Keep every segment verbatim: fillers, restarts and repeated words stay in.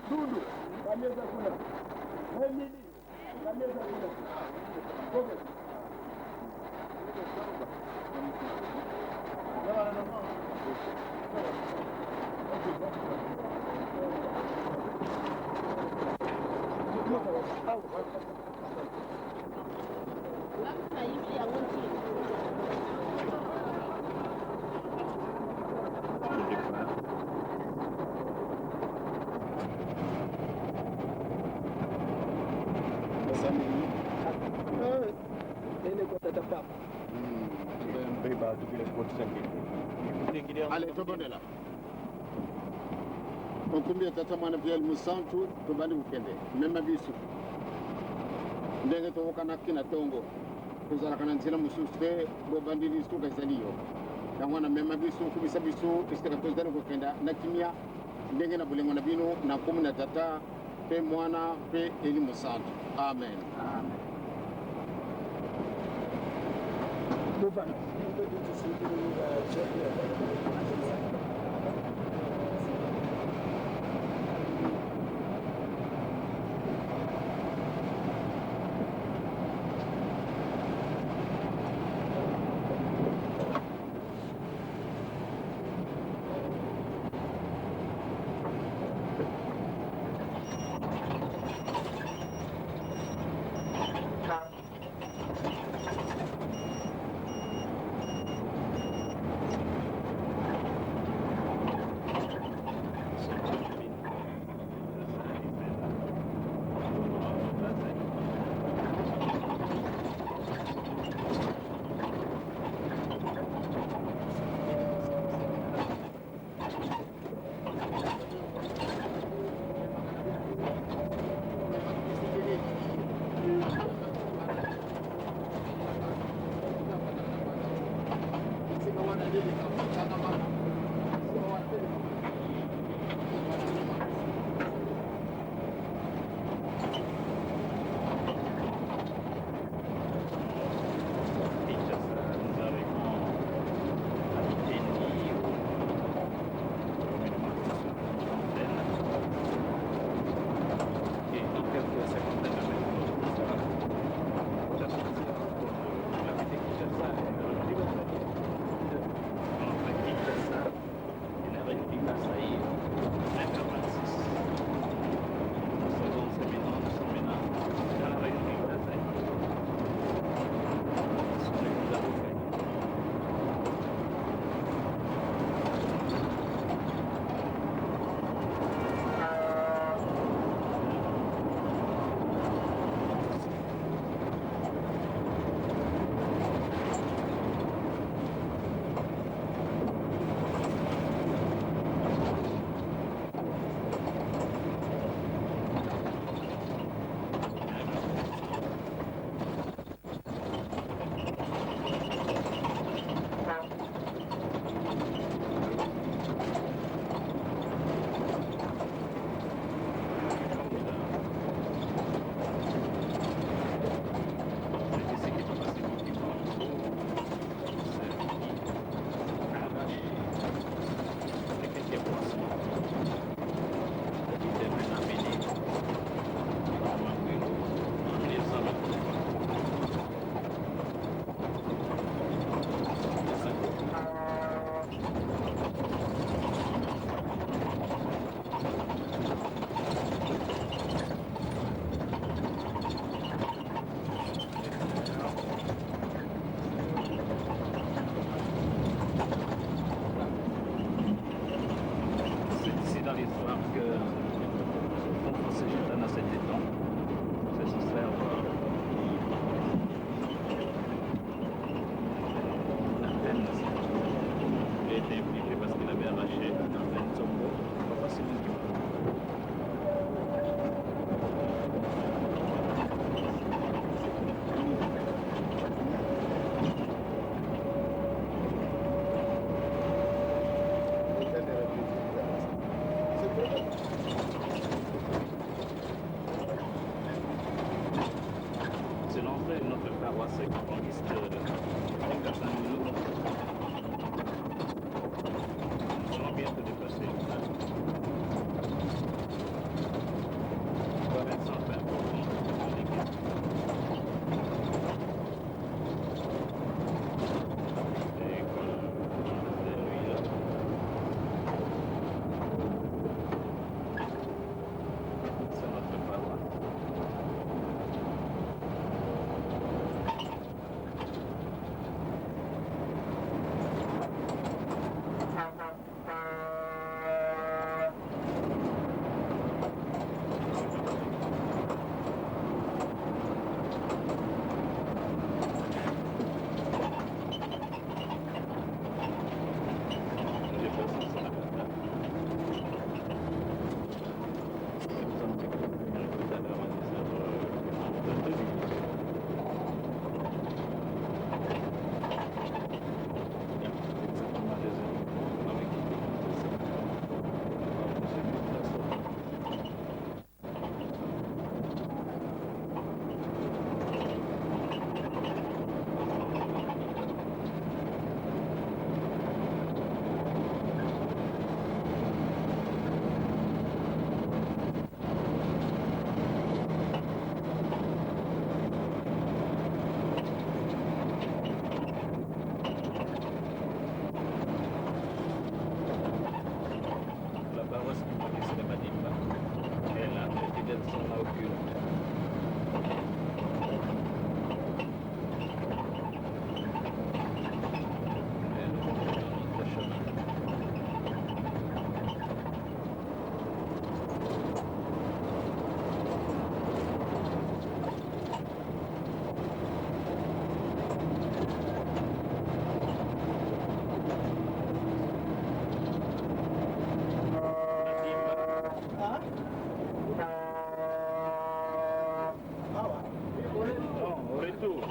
Dundu, kameza kuna. Wewe nini? Kameza kuna. Kobe. Ene kwa tata papa. Allez, tobondela. Nkumbu ya Tata, Mwana mpe Eli Musantu, tubandi kukenda. Mema bisu. Ndenge tuvukana kina tongo, kuzalaka na nzila mosusu te, bo bandidi suka ezali yo. Yango wana mema bisu, kumisa bisu, esika tozali kokenda na kimia, ndenge na bolingo na bino, na nkumbu na Tata, mpe Mwana, mpe Eli Mosantu. Amen. Amen. La paroisse qui m'a laissé la Madimba. Elle a été descendue au culte. Et nous continuons notre chemin. Hein? Ah ouais. Bon, au retour.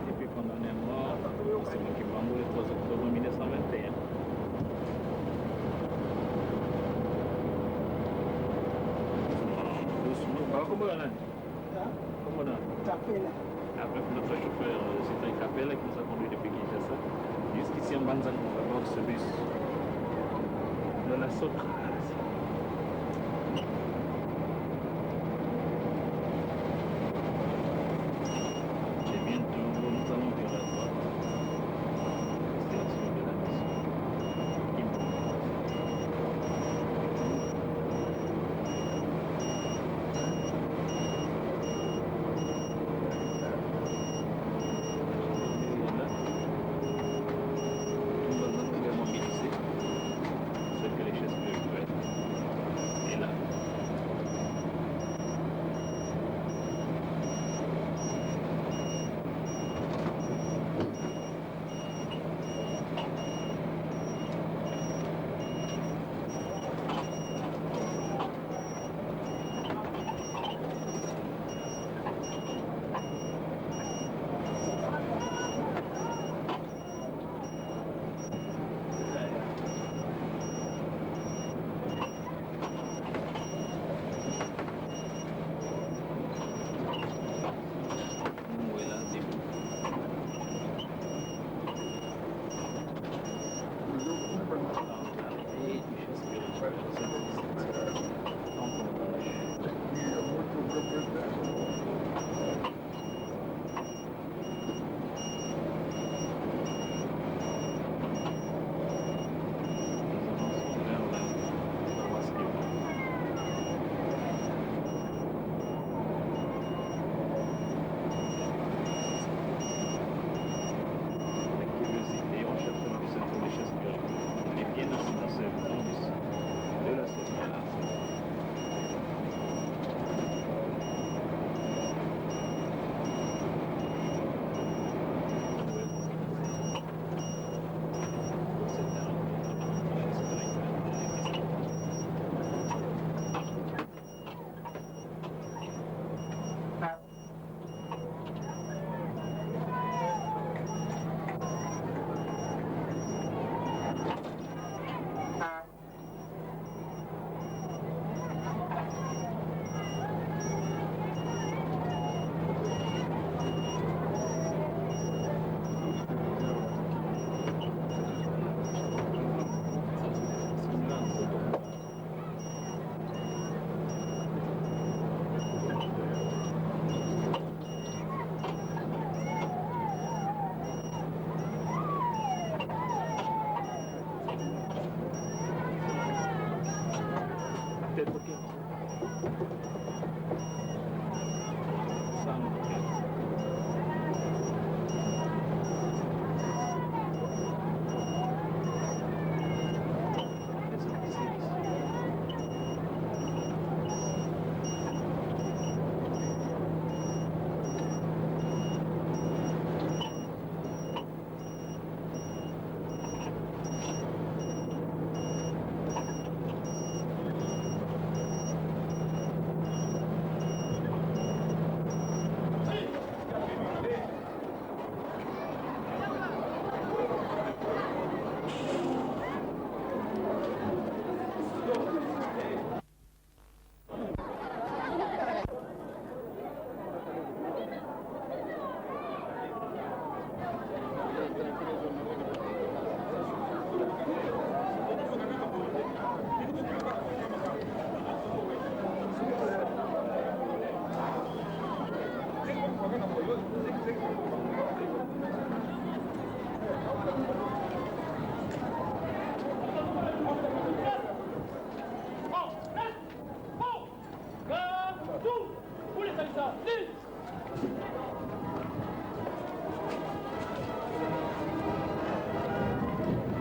Et puis condamné à mort, c'est le Kimbangu le trois octobre mille neuf cent vingt et un. Doucement. Ba, comment on a? Hein? Comment on a? Capella. Avec notre chauffeur, euh, c'était Capella qui nous a conduits depuis Kinshasa. Jusqu'ici, en Banzan, on va prendre ce bus de la Socrate. Et bientôt, nous allons vers la droite. Station de la mission. Nous allons nous mobiliser. C'est que les choses peuvent être.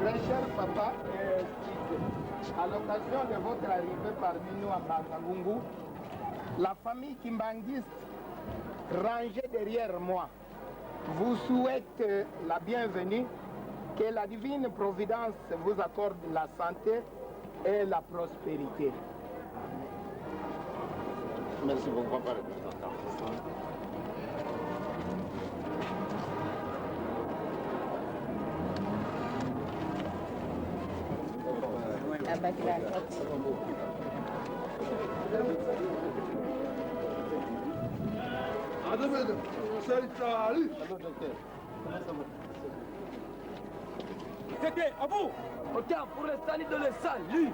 Très cher papa, euh, à l'occasion de votre arrivée parmi nous à Bangangounou, la famille kimbanguiste rangée derrière moi vous souhaite la bienvenue, que la divine providence vous accorde la santé et la prospérité. Merci beaucoup, papa le représentant. Salut, salut. C'était à vous. Autant pour le salut de le salut.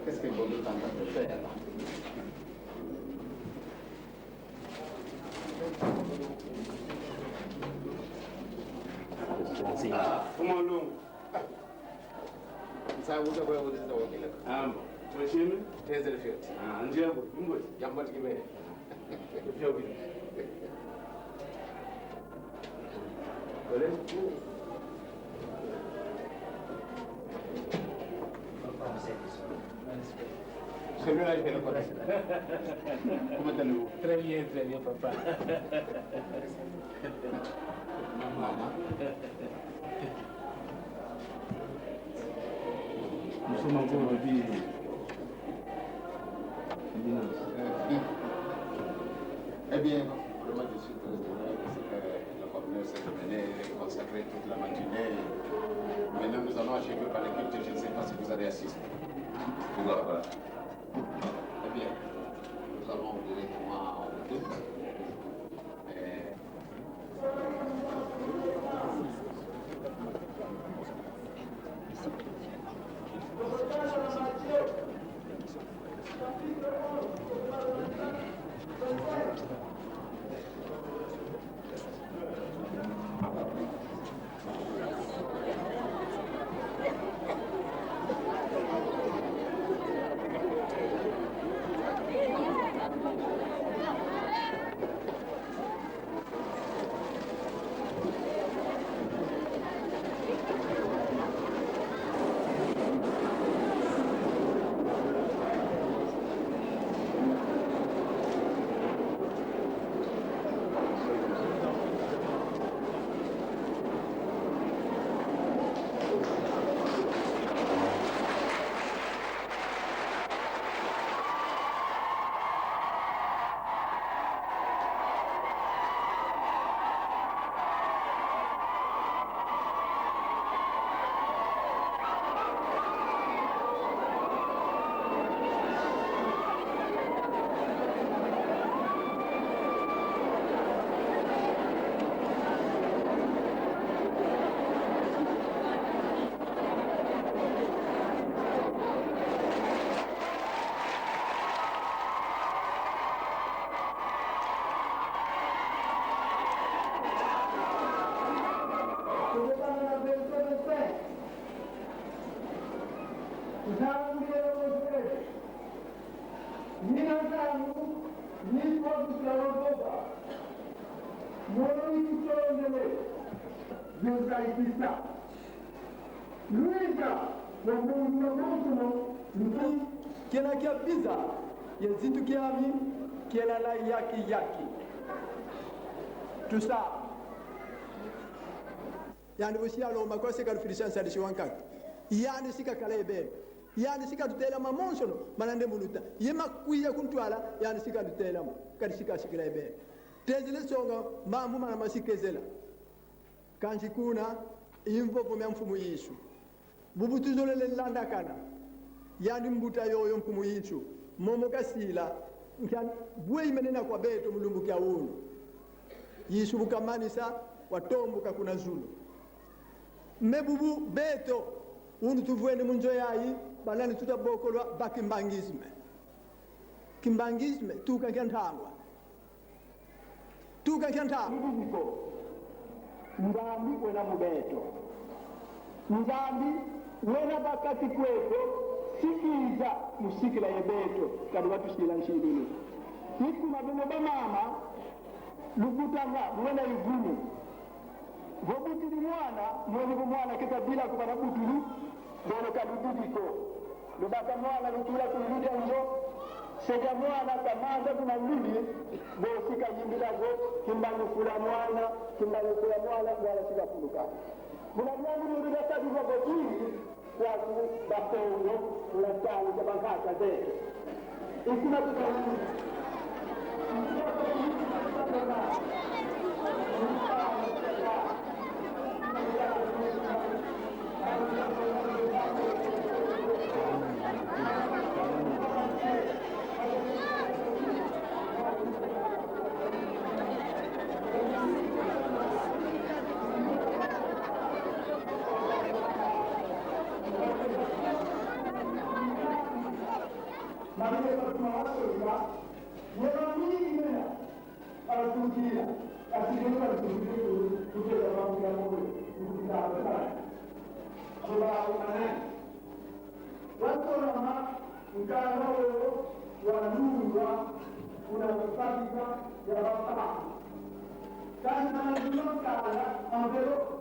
Qu'est-ce que Bobo est en train de faire là? Ah, comment long? Nsa uza kwa uza kwa kila. Ah, bon. Mheshimiwa? Tezele fioti. Ah, njia bo, ngo. Jambo tikime. Fioti. Kole? Celui-là, je le connais. Comment allez-vous? Très bien, très bien, papa. Maman. Nous sommes encore aujourd'hui. Eh bien, vraiment, je suis très heureux de ce que la communauté s'est menée et consacré toute la matinée. Maintenant, nous allons achever par les cultes. Je ne sais pas si vous allez assister. Voilà, voilà. Eh bien, nous allons directement au culte. Et Nzambi yena Mose, mina ntangu, ni kwa kusala Yehova, mono ni kutondele, zuzayikisa. Lwiza, wa muntu wa muntu, ntu. Kiela kia biza, ye zitu kiami, kiela la yaki yaki. Tusa. Yandi vo si yalomba ko, si kalufidisa nsalisi wa nkaka. Yandi si kakala ye beno. Yandi si katutela mamonsono, mana nde mu luta. Ye makwiza ku ntwala, yandi si kalutela mo. Kadi si kasikila ye beno. Tezele songa mambu mana masi kezela. Kansi kuna, i mvovo mia Mfumu Yesu. Bubu tuzolele landakana, yandi mbuta yoyo Mfumu Yesu, momo kasila, nkia bwe imenena kwa beto mu lumbu kia unu. Yesu bu kamanisa, watomboka kuna zulu. Mais bubu beto, unu tuvwene mu nzo yayi, banani tuta bokolwa ba kimbanguisme. Kimbanguisme, tuka nkia ntangwa. Tuka nkia ntangwa. Nzambi wena mu beto. Nzambi wena ba kati kweto, si kiza mu sikila ye beto, kadi watusila nsilulu. I kuna beno bamama, lukutanga, mwena ivumu. Vo butidi mwana, mwene vo mwana keta bila ku bana butulu, bono ka ludidi ko. Lubaka mwana, lutula ku ndu dia nzo. Se dia mwana kamanza kuna luli, bosi kayimbila vo, kimbangu fula mwana, kimbangu fula mwana, mwana si kafuluka. Muna mwangu ni ndu dia kadi vo botini, kwaku Bakongo, muna tangu kia bankaka zeto. I kuna tuka Maria Fatima Ashoka, yena mingi mena, atukila, asikila, atukila, kutela mambu ya moyo, kutela mambu. Soba, amen. Watu wana ma, nkala wo, walungwa, kuna kufatika, ya bapa. Kansi na nzima nkala, enveloppe.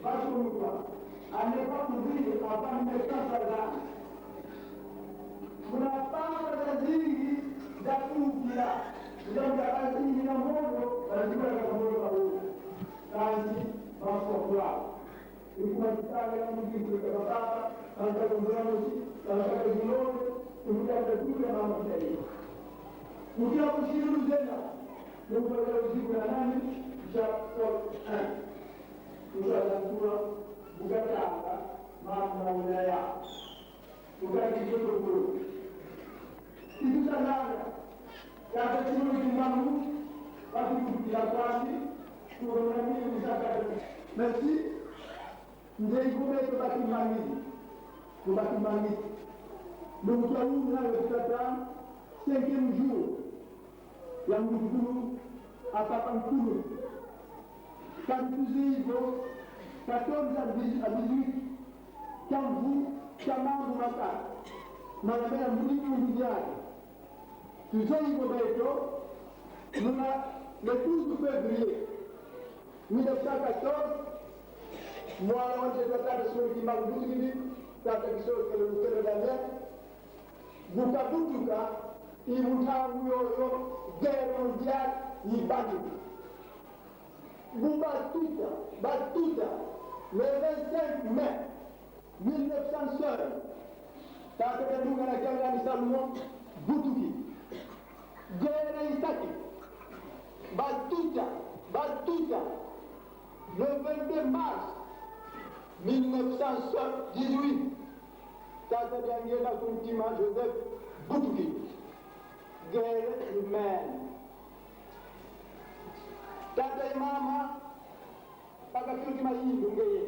Basungwa, ane bakuzidi avant mille neuf cent soixante. Muna papa zazingi zakukila, nzambi azingi na moyo, bazikula na moyo wa moyo. Kansi, baswa kwa. Ikuma kitanga ya muziki kwa papa, kanta kumbura musi, kanta kuzilonde, kumuta kuzikula mama mtei. Kukia kusiru zena, nukwa ya usiku na nani, Jean Paul un. Kuzaza kuwa, bu katanga, mama na ulaya. Bu kati kutokolo. Itu tananga, kata chino kimbangu, watu kutukila kwasi, kuwa nani, uzakati. Merci. Nde iko beto ba kimbanguiste, ku ba kimbanguiste. Lumbu kia unu na yo tutata, Cinquième jour ya mbutukulu a Papa Nkulu. Kansi tuzeyi vo quatorze à dix, à dix-huit, kia mvu kia mambu maka, mana mena mvudi mvudi yake. Tuzeyi vo beto, muna le douze février mille neuf cent quatorze, mwana wa nzeye tata Simon Kimbangu Butukidi, tata Kisokelo Lutelo Damien, bu kabutuka, i mu ntangu yoyo guerre mondiale yibandi. Bu batuta, batuta, le vingt-cinq mai mille neuf cent seize, tata Kalunga na Kiangani Salomon butuki. Guerre isaki. Batuta, batuta, le vingt-deux mars mille neuf cent soixante-dix-huit, tata Diangienda Kuntima Joseph butuki. Guerre humaine. Tata ye mama, baka fioti mayindu ngeye.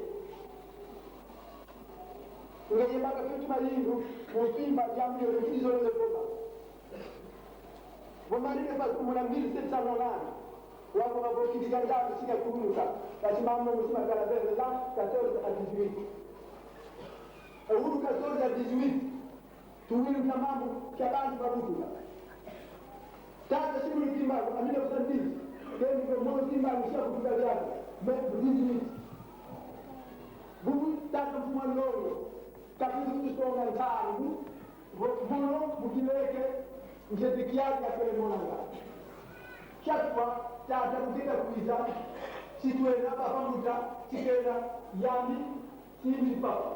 Ngeye baka fioti mayindu, mu mfimpa diambu dio lukidi zolele vova. Vo Marine Fatou muna mille sept cent nonante, wavova vo kidia Nzambi si kiakulumuka, kansi mambu mosi makala vers l'an quatorze à dix-huit. E wunu quatorze à dix-huit, tuwilukila mambu kia bantu babutuka. Tata Simon Kimbangu, en mille neuf cent dix, keni vo mono Kimbangu si abutuka diaka, mais mu dix-huit. Bubu tata Mfumu a Nlongo, kabutuka tusonga nsangu, vo mono mu kileke, nzete kiaki akele monanga. Chaque fois, tata mu kenda kwiza, si twenda, papa mbuta, si kenda, yandi, simbidi papa.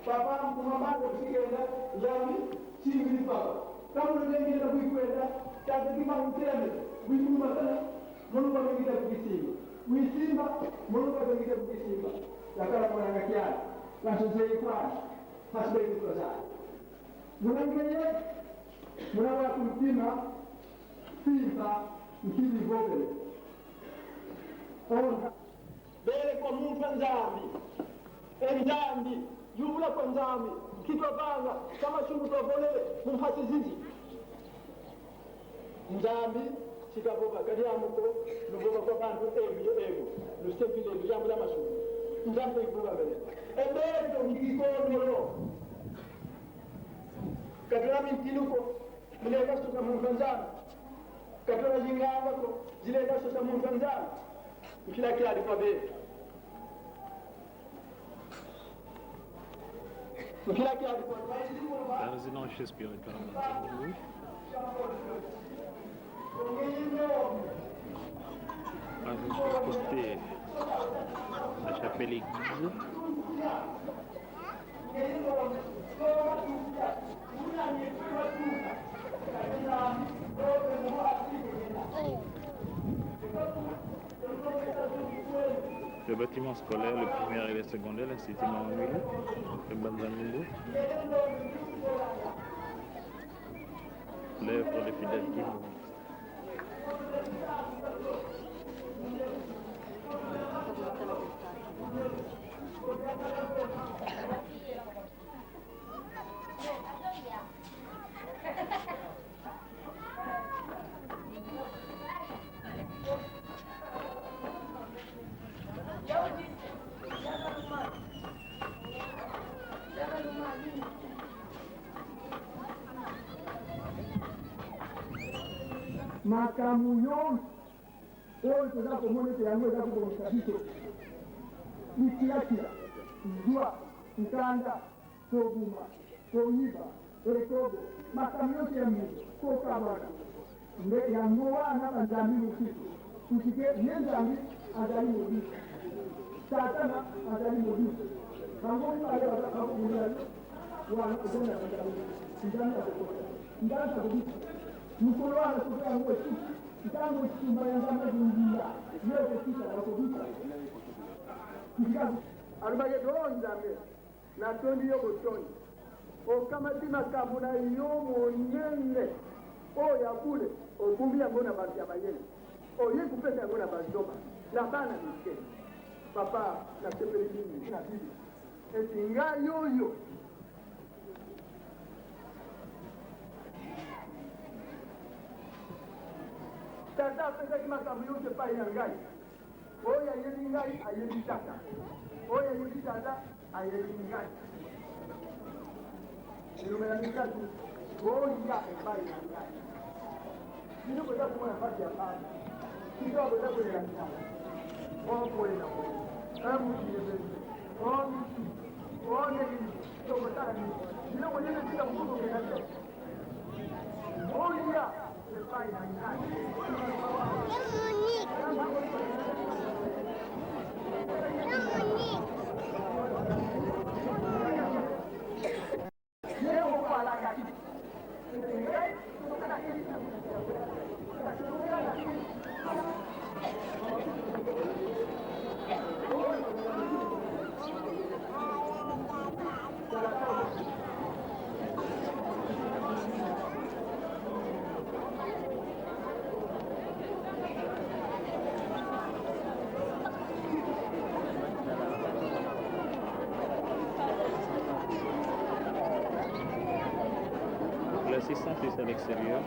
Papa, kuma banda kusikenda, yami, simbidi papa. Kama unatengeza kuikwenda, tata Kimbangu telame, wikuma sana, mono kwa mengine kukisimba. Wisimba, mono kwa mengine kukisimba. Yakala mwana kiana, nasozeye kwani, hasibeni kwa sana. Muna ngeye, muna wa kuntima, simba, nkili vovele. Ona. Bele kwa muntu a Nzambi. E Nzambi, yuvula kwa Nzambi, ki twavanga, ka masumu twavolele, mu mpasi zizi. Nzambi, si kavova ka diambu ko, luvova kwa bantu emu ye emu, lusempile, luyambula masumu. Nzambi ivula bele. E beto ngikondolo. Ka tuna mintinu ko, milenda sosa muntu a Nzambi. Ka tuna zinganga ko, zilenda sosa muntu a Nzambi. Mpila kiadi kwa beto. Mpila kiadi kwa beto. Président Shakespeare Kalamba Nzangu. Arrive du côté de la chapelle église. Le bâtiment scolaire, le primaire et le secondaire, l'Institut Maman Mulou, le Mbanza Lumbu. L'œuvre de Fidel Kimbo. Makambo yonso oyo toza komona ete yango eza kobongisa biso, bikiakila, zwa, nkanda, kobuma, koyiba, ekobo, makambo nyonso ya mbindo, kokabwana. Nde yango wana banzambi mosusu, puisque ye Nzambi azali mobibi, Satana azali mobibi. Bango mibale baza bakobundela yo, wana ozali na banzambi, Nzambi akokota, Nzambi akobika. Mokolo wana soki yango esuki, ntango etumba ya Nzambi ekondimba, yo okokita, bakobika. Alobaki ete, "Oh Nzambe, natondi yo botondi. Okamati makambo na yo monene oyo ya bule, obumi yango na bato ya mayele. Oye kopesa yango na bazoba, na bana mike." Papa, nasepeli mingi na Biblia. Eti ngai oyo, Tata apesaki makambo nyonso epai na ngai. Oyo ayebi ngai, ayebi Tata. Oyo ayebi Tata, ayebi ngai. Elobela misato, boya epai na ngai. Bino boza komona mpasi ya bana. Bino boza kolela mitala. Bongo boye na boye. Un motivé. Oh, misi. Oh, nini. Tokosala nini? Bino boyebi esika mosusu okenda te. Boya epai na ngai. L'assistance est à l'extérieur.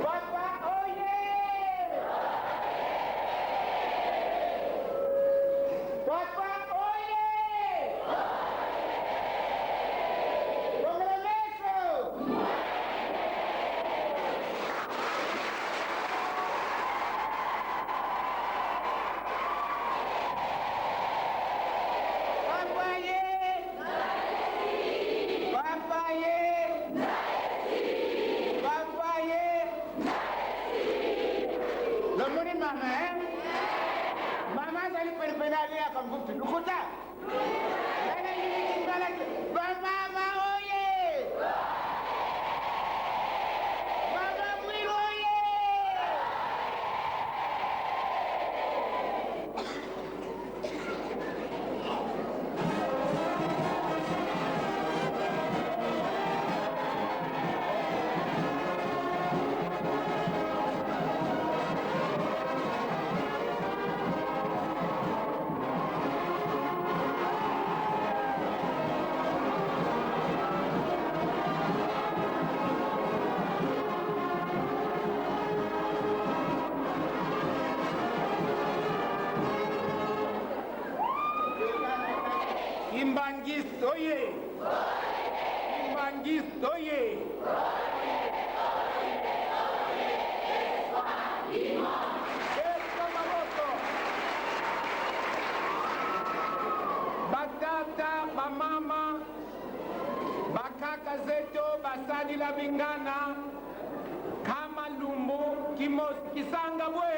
Papa oye! Papa oye! Bongola meso! Papa ye! Papa ye! Papa ye! Lomoni mama, eh? Mama azali penepene, aliaka mbutu. Lukuta! Nani ayibiki mbalaki? Bamama oye! Mama Mwilu oye! Kimbanguiste oye! Kimbanguiste oye! Pesa maboko. Batata, bamama, bakaka zeto, basadi na bingana, nkama lumbu kimosi kisanga bwe?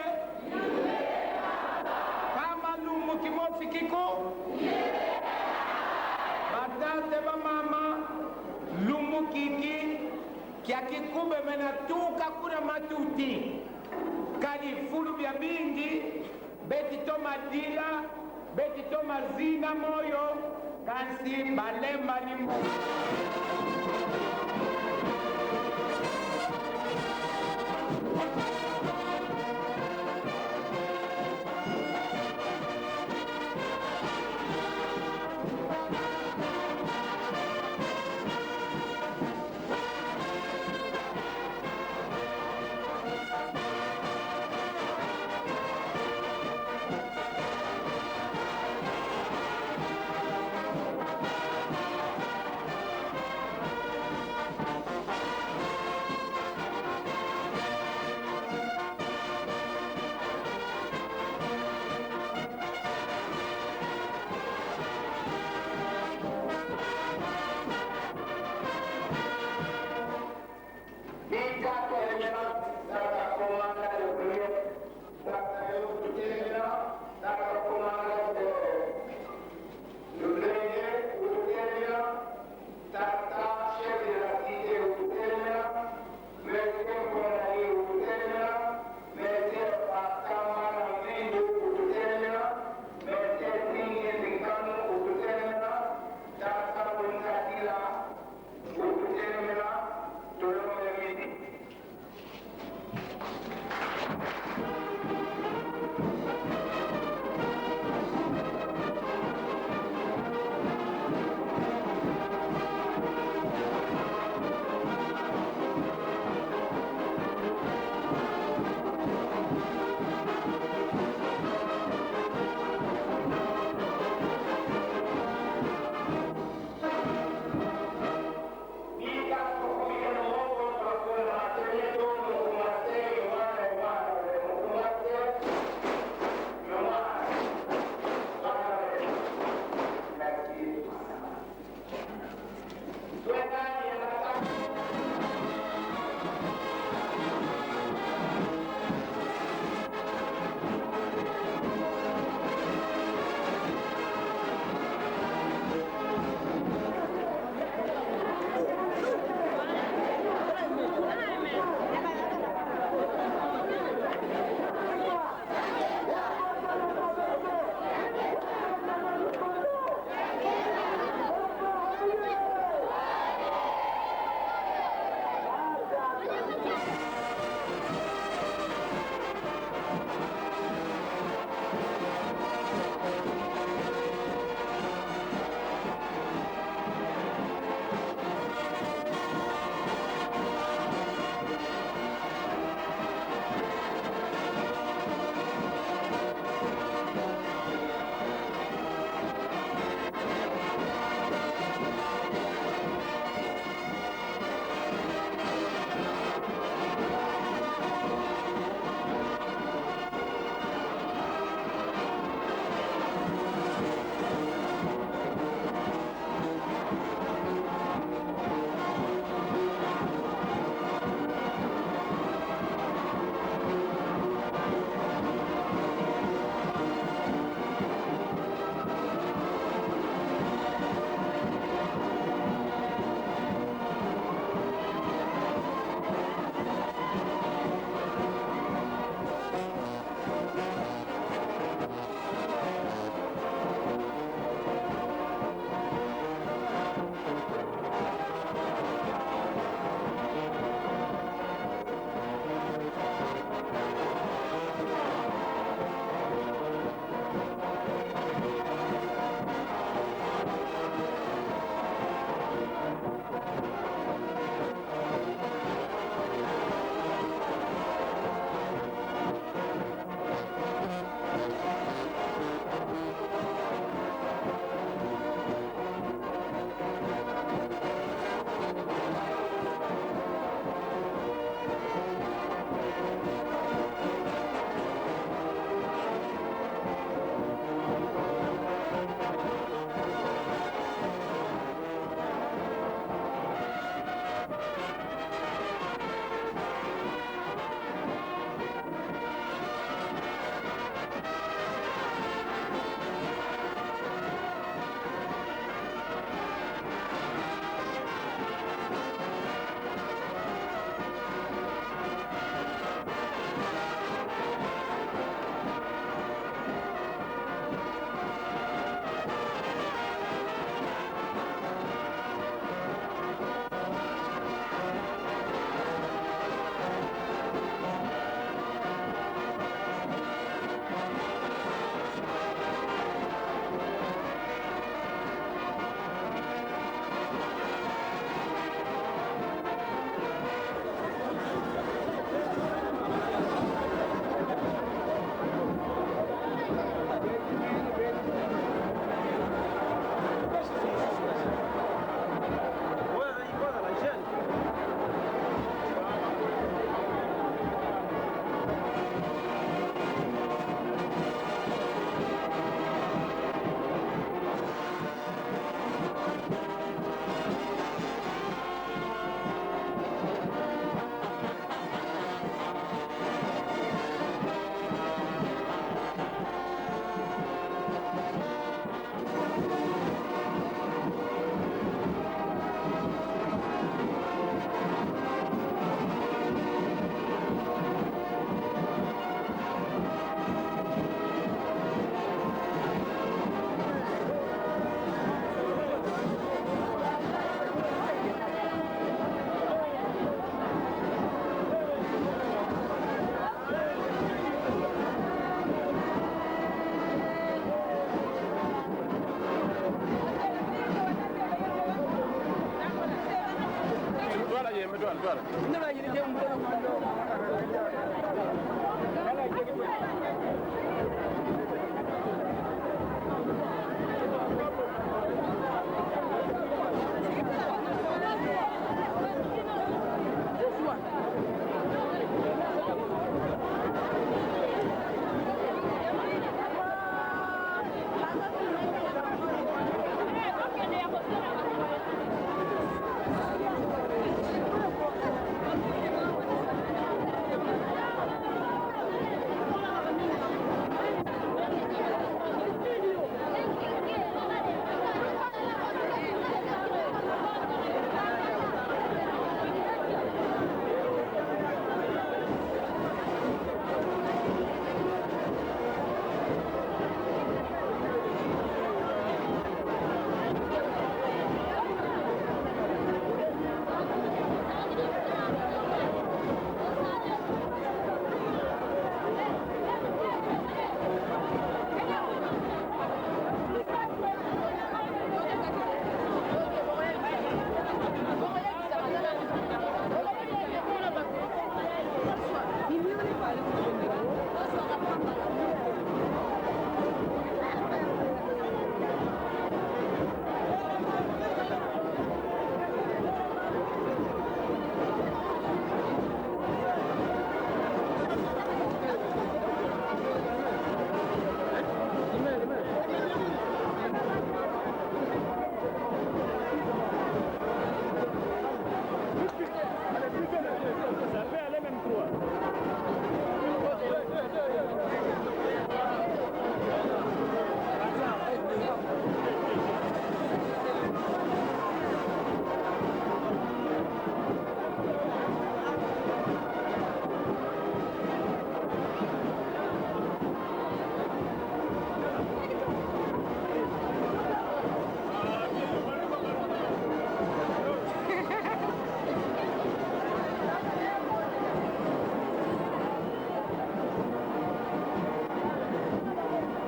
Nkama lumbu kimosi kiku? Batata, bamama, lumbu kiki kia kikubemena tuka kuna matuti. Kadi fulu bia bingi beti toma dila, Beti toma zina moyo, kansi balembani mo.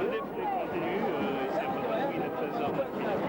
Le défilé continue, euh, ici à Conakry, il est treize heures moins le quart.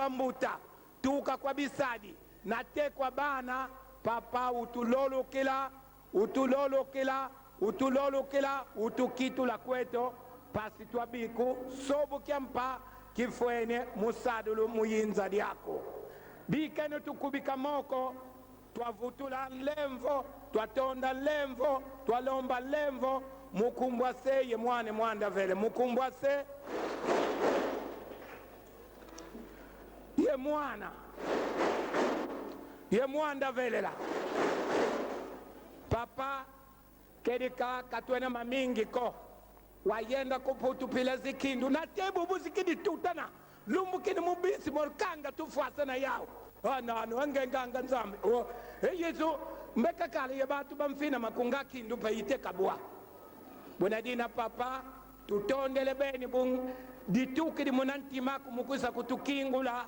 mbuta, tuka kwa bisadi, nate kwa bana, papa utulolokela, utulolokela, utulolokela, utukitula kweto, mpasi twabika, sobu kia mpa kifwene mu sadulu mu yinza diaku. Bikeno tukubika moko, twavutula nlemvo, twatonda nlemvo, twalomba nlemvo, mu nkumbu a Se ye Mwana Mwanda Vele, mu nkumbu a Se ye Mwana, ye Mwanda Velela. Papa, kedika ka twena mamingi ko. Wayenda ku Mputu pila zikindu, nate bubu zikidi tutana. Lumbu kidi mu bisi mo kanga tufwasana yau. Ana anu ange nganga Nzambi. O, e Yesu, mbe kakala ye bantu ba mfina makunga kindu mpe ite kabwa. Buna dina papa, tutondele beni bung, ditukidi muna ntima aku mu kwiza kutukingula,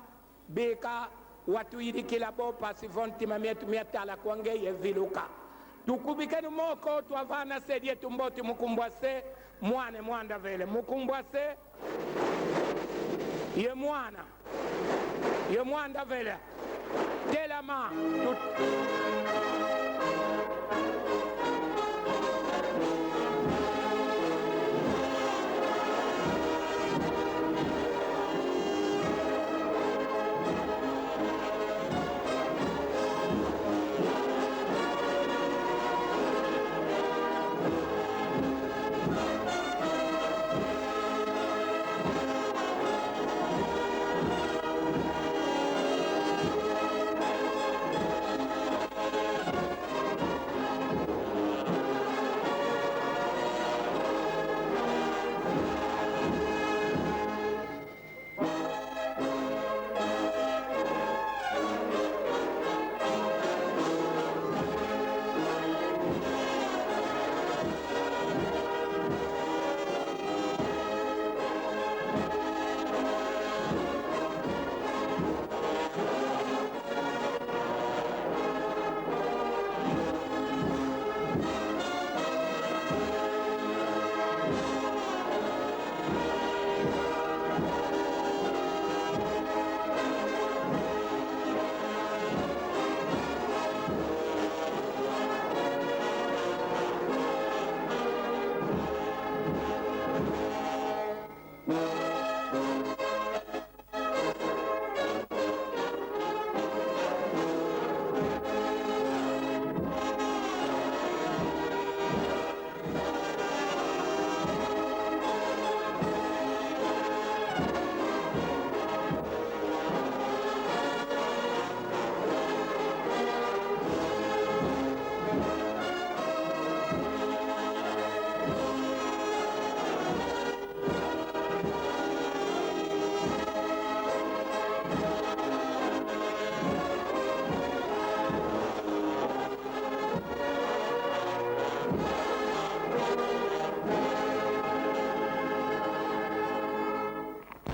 bika watuyidikila bo mpasi vo ntima mietu miatala kwa ngeye viluka. Tukubikeno moko, twavana se dietu mbote mu nkumbu a Se, Mwana Mwanda Vele, mu nkumbu a Se ye Mwana, ye Mwanda Vele. Telama, tut-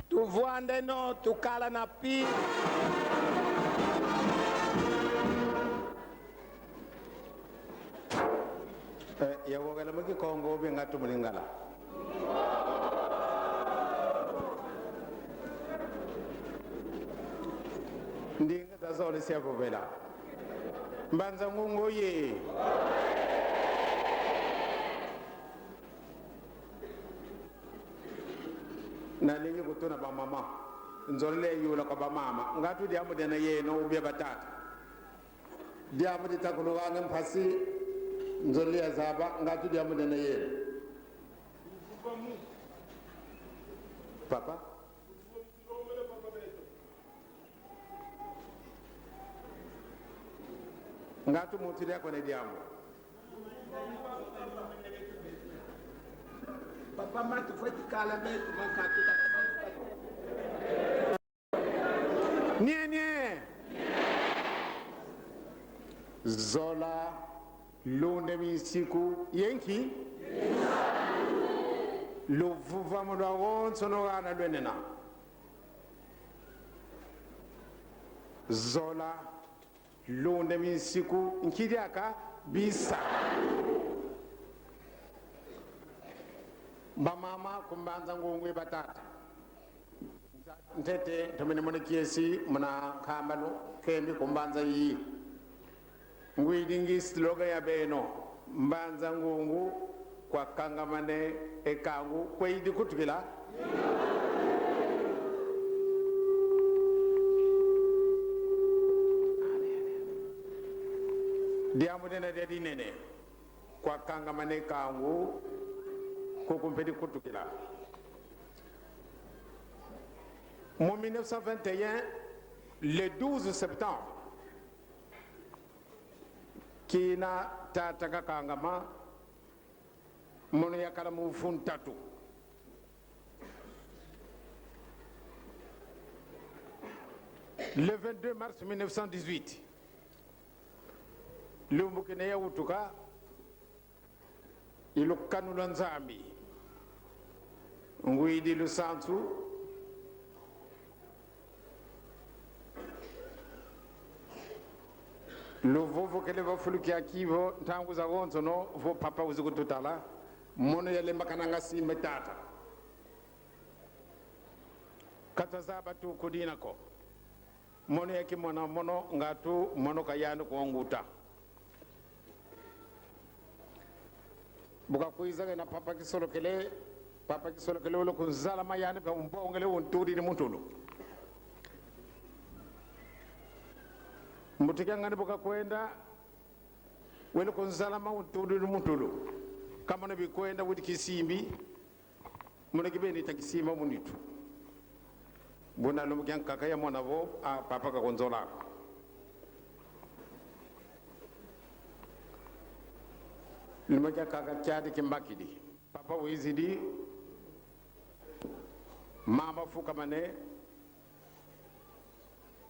Tuvwandeno, tukala na pi. Eh, ya wogela mu Kikongo, bingatu mu Lingala. Ndinga zazole sia vovela. Mbanza Ngungu ye. Nalingi kutuna bamama. Nzolele yula kwa bamama. Ngatu diambu diena yeno, ou bien batata. Diambu ditakulwanga mpasi, nzolele yazaba, ngatu diambu diena yeno. Papa? Ngatu muntu dia kone diambu. Papa matu fweti kala metu makatu. Nie, nie. Zola, lunda minsiku ye nki? Luvuvamu lwawonsono gana lwenena. Zola, lunda minsiku nki diaka? Bisa. Bamama ku Mbanza Ngungu ye batata. Ntete, ntomene mona kiesi muna nkambanu kembi ku mbanza yi. Ngwidi ngi slogan ya beno: Mbanza Ngungu, kwa kangamane e kangu, kwedi kutukila. Diambu dina dia dinene: kwa kangamane e kangu, kuku mpedi kutukila. Mu mille neuf cent vingt et un, le douze septembre, kina tata kakangama, mono yakala mu mvu ntatu. Le vingt-deux mars mille neuf cent dix-huit, lumbu kina yawutuka, i lukanu lwa Nzambi, ngwidi lusansu, luvovokele va fulu kiaki vo ntangu zawonsono vo papa wizi kututala, mono yalembakananga simba tata. Ka twazaba tuku dina ko. Mono ya kimwana mono, ngatu mono ka yandi kwa nguta. Bu kakwizanga na papa Kisolokele, papa Kisolokele wele kunzalama, yandi ka umbongele, untudidi mu ntulu. Mbuti kia ngani bu kakwenda, wele kunzalama, untudidi mu ntulu. Ka mono bikwenda, widi kisimbi. Mono kibeni ta kisimba mu nitu. Buna lumbu kia nkaka yamona vo, ah, papa kakunzola ko. Lumbu kia nkaka kiadi kimbakidi. Papa wizidi, mama fukamane,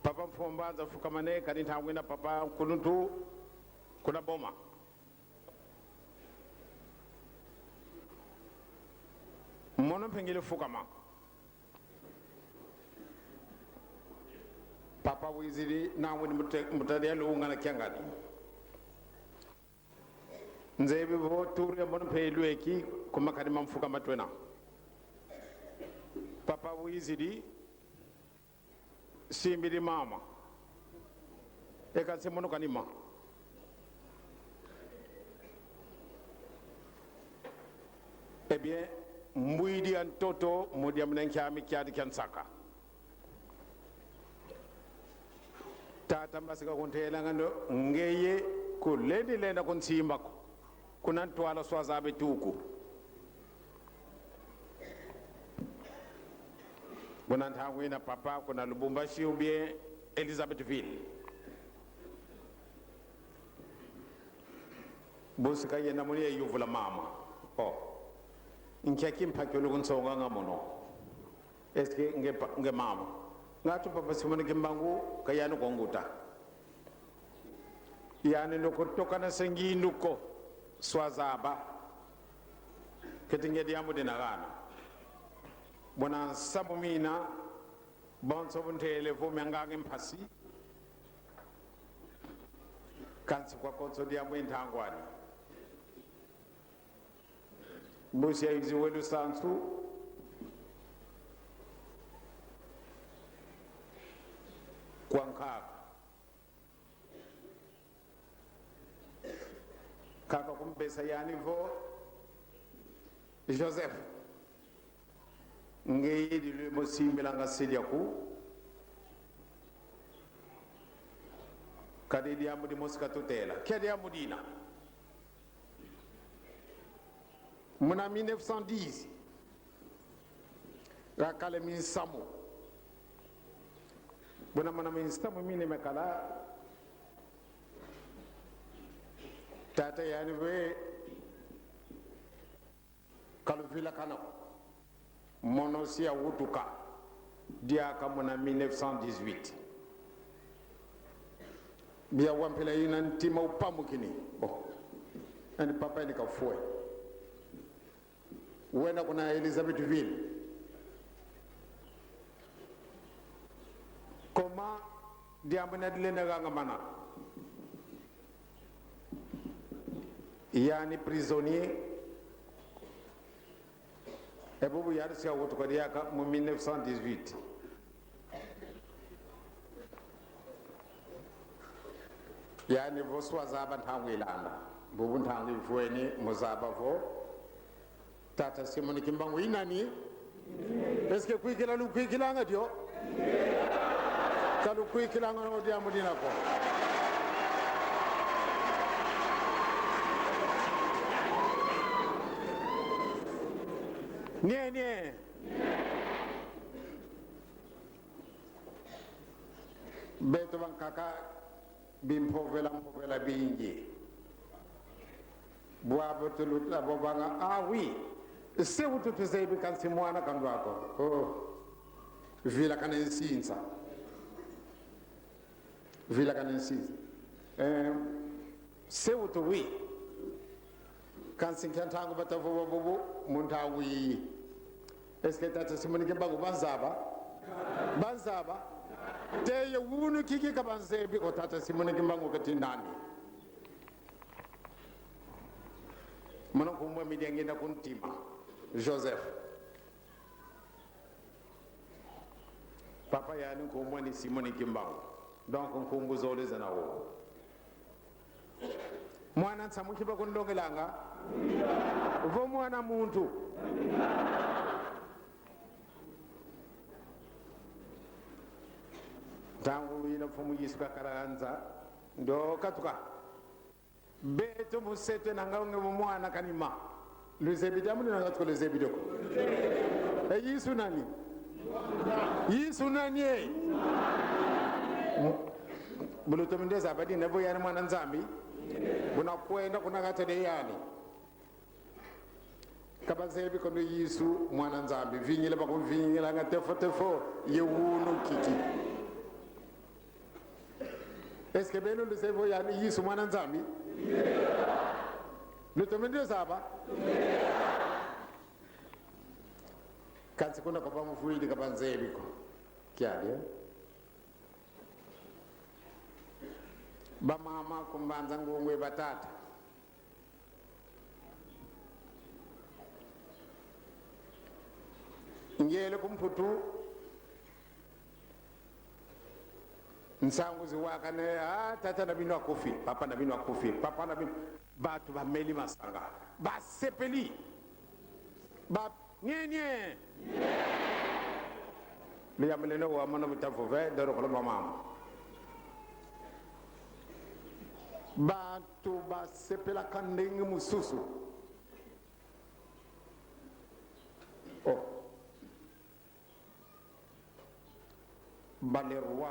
papa mfumu mbanza fukamane, kadi ntangu yina papa nkuluntu kuna boma. Mono mpe ngele fukama. Papa wizidi, na wini mute-, mutadi ya lunga na kiangani. Nzebi vo turu ya mono mpe lweki, kuma kadi mamfuka ma twena. Papa wizidi, simbidi mama. E kansi mono kanima. Eh bien, mbwidi ya ntoto mu diambu dia nkia mi kiadi kia nsaka. Tata Mbasi kakuntelanga ndo, ngeye kulendi lenda kunsimba ko. Kuna ntwala Swazabe tuku. Buna ntangu yina papa kuna Lubumbashi ou bien Elisabethville. Bosi kayenda muni yayuvula mama. Oh. Nkia kimpaki wele kunsonganga mono? Est-ce que nge pa-, nge mama? Ngatu papa Simon Kimbangu ka yandi kwa nguta. Yandi ndo kutokana se ngindu ko, Swazaba. Keti nge diambu dina gana. Buna nsamu mina, bonso bu ntele vo miangangi mpasi. Kansi kwa konso diambu i ntangu ani. Mbusi ya izi wele lusansu kwa nkaka. Nkaka kumpesa yandi vo: Joseph, ngeye di lwemo simbilanga se diaku, kadi diambu dimosi katutela. Nkia diambu dina? Muna mille neuf cent dix, kakala minsamu. Buna muna minsamu mina miakala, tata yandi ve: Ka luvilakana ko. Mono si yawutuka diaka muna mille neuf cent dix-huit. Bia wa mpila yina ntima upamukini. Oh. Yandi papa yandi kafwa. Wenda kuna Elisabethville. Comment diambu dina dilenda gangamana? Yandi prisonnier. E bubu yandi si yawutuka diaka mu mille neuf cent dix-huit. Yandi vo si wazaba ntangu ilanda. Bubu ntangu ivweni mu zaba vo Tata Simon Kimbangu i nani? Est-ce que kwikila lukwikilanga dio? Ka lukwikilanga o diambu dina ko. Nie, nie. Beto bankaka, bimpovela mpovela bingi. Bwabu tuluta vovanga: ah oui, se utu tuzebi, kansi mwana ka ndwa ko. Oh. Vilakana nsinza. Vilakana nsinza. Eh, se utu, oui. Kansi nkia ntangu bata vova bubu mu ntangu yi? Est-ce que Tata Simon Kimbangu banzaba? Banzaba. Te ye wunu kiki ka banzebi ko Tata Simon Kimbangu keti nani. Mono nkumbu ame diangienda ku ntima. Joseph. Papa yandi nkumbu ani Simon Kimbangu. Donc nkumbu zole zena wo. Mwana nsamu ki bakunlongelanga? Vo mwana muntu. Ntangu yina Mfumu Yesu kakala nza, ndo katuka. Beto mu se twena nga nge mu mwana kanima. Luzebi diambu dina nga tuko luzebi dio ko. E Yesu nani? Yesu nani e? Bu lutomene zaba dina vo yandi mwana Nzambi, bu na kwenda kuna kati dia yandi. Ka bazebi ko vo Yesu mwana Nzambi. Vingila bakumvingilanga tefo tefo, ye wunu kiki. Est-ce que beno luzebi vo yandi Yesu mwana Nzambi? Lutomene zaba? Kansi kuna ko bamvwidi ka banzebi ko. Kiadi, eh? Bamama ku Mbanza Ngungu ye batata. Ngiele ku Mputu, nsangu ziwakane: ah, tata na beno akufi, papa na beno akufi, papa na beno. Bantu bameli masanga, basepeli. Ba, nie, nie. Luyambu leno wau mono bita vova, doro kolo bamama. Bantu basepelaka ndenge mosusu. Oh. Ba le roi,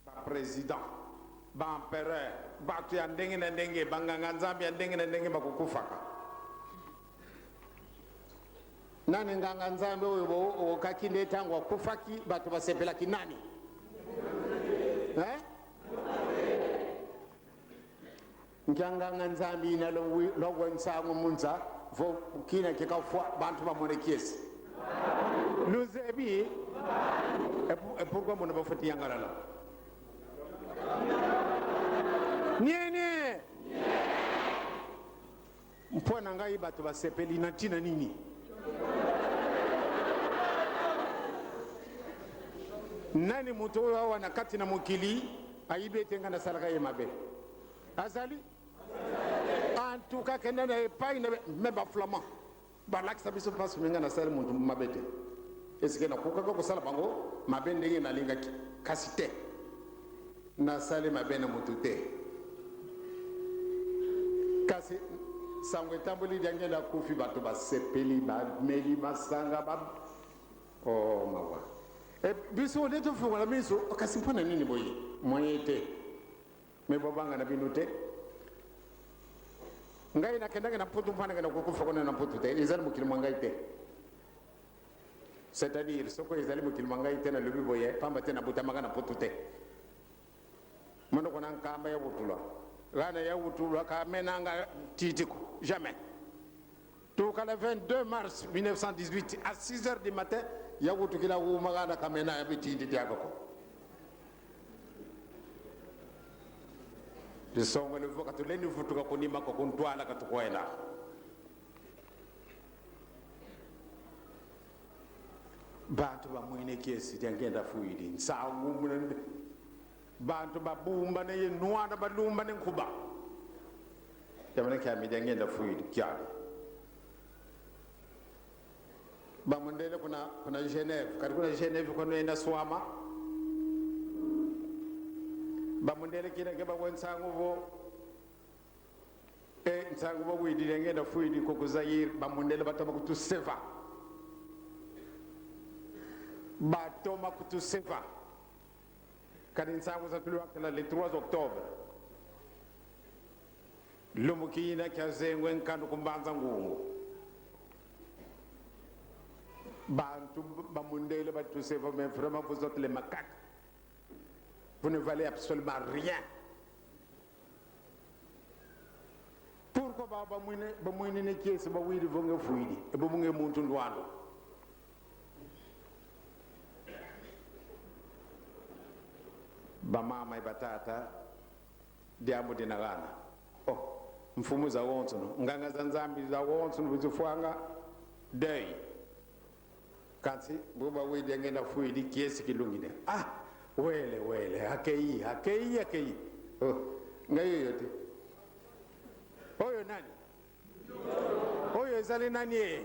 ba président, ba empereur, bantu ya ndenge na ndenge, banganga-Nzambi ya ndenge na ndenge bakukufaka. Nani nganga-Nzambi oyo bo-, okaki nde ntangu akufaki, bantu basepelaki nani? Hein? Nkia nganga-Nzambi yina longwi-, longwa nsangu mu nza, vo kina ke kafwa, bantu bamona kiese? Luzebi? Et pour-, et pourquoi mono bafweti yangalala? Nie, nie! Mpo na ngai bantu basepeli na ntina nini? Nani moto oyo awa na kati na mokili ayibi ete ngai nasalaka ye mabe? Azali? En tout cas, kenda na epai na be-, mais ba Flamands balakisa biso mpasi, mais ngai nasali moto mabe te. Est-ce que nakokaka kosala bango mabe ndenge nalingaki? Kasi te. Nasali mabe na moto te. Kasi sango etamboli, diange nakufi, bato basepeli, bameli masanga, ba-, oh, mawa. E biso nde tofungola miso, kasi mpo na nini boye? Moyen te. Mais bobanga na bino te. Ngai nakendaka na Mputu, mpo na kenda kokufa kuna na Mputu te. Ezali mokili mwa ngai te. C'est-à-dire, soko ezali mokili mwa ngai te, nalobi boye, pamba te nabutamaka na Mputu te. Mono kuna Nkamba ya wutula. Gana ya wutula, ka menanga titi ko. Jamais. Tuka le vingt-deux mars mille neuf cent dix-huit, à six heures du matin, ya wutukila wuma, gana ka mena ya bitindi diaka ko. Disongele vo ka tulendi vutuka ku nima ko, ku ntwala ka tukwenda. Bantu bamwene kiese, diange ndafwidi. Nsangu muna-, Bantu babumbane ye nwana, balumbane nkuba. Diambu kia midi ngienda fwidi kiadi. Bamundele kuna, kuna Genève, kadi kuna Genève kuna ina swama. Bamundele kina ke bawe nsangu vo, e, nsangu bawidi ngienda fwidi ku, ku Zaïre, bamundele batoma kutuseva. Batoma kutuseva. Kadi nsangu zatulwakila le trois octobre. Lumbu kina kia zengwe nkandu ku Mbanza Ngungu. Bantu bamundele batuseva, mais vraiment, vous êtes les macaques. Vous ne valez absolument rien. Pourquoi ba, bamwini, bamwini ne kiese, bawidi vo nge fwidi, e vo nge muntu ndwandu? Bamama ye batata, diambu dina gana. Oh, mfumu zawonsono, nganga za Nzambi zawonsono, buzifwanga deuil. Kansi, bu bawidi ngienda fwidi, kiese kilungidi. Ah, wele, wele, akei, akei, akei. Oh, nga yoyo te. Oyo nani? Oyo ezali nani e?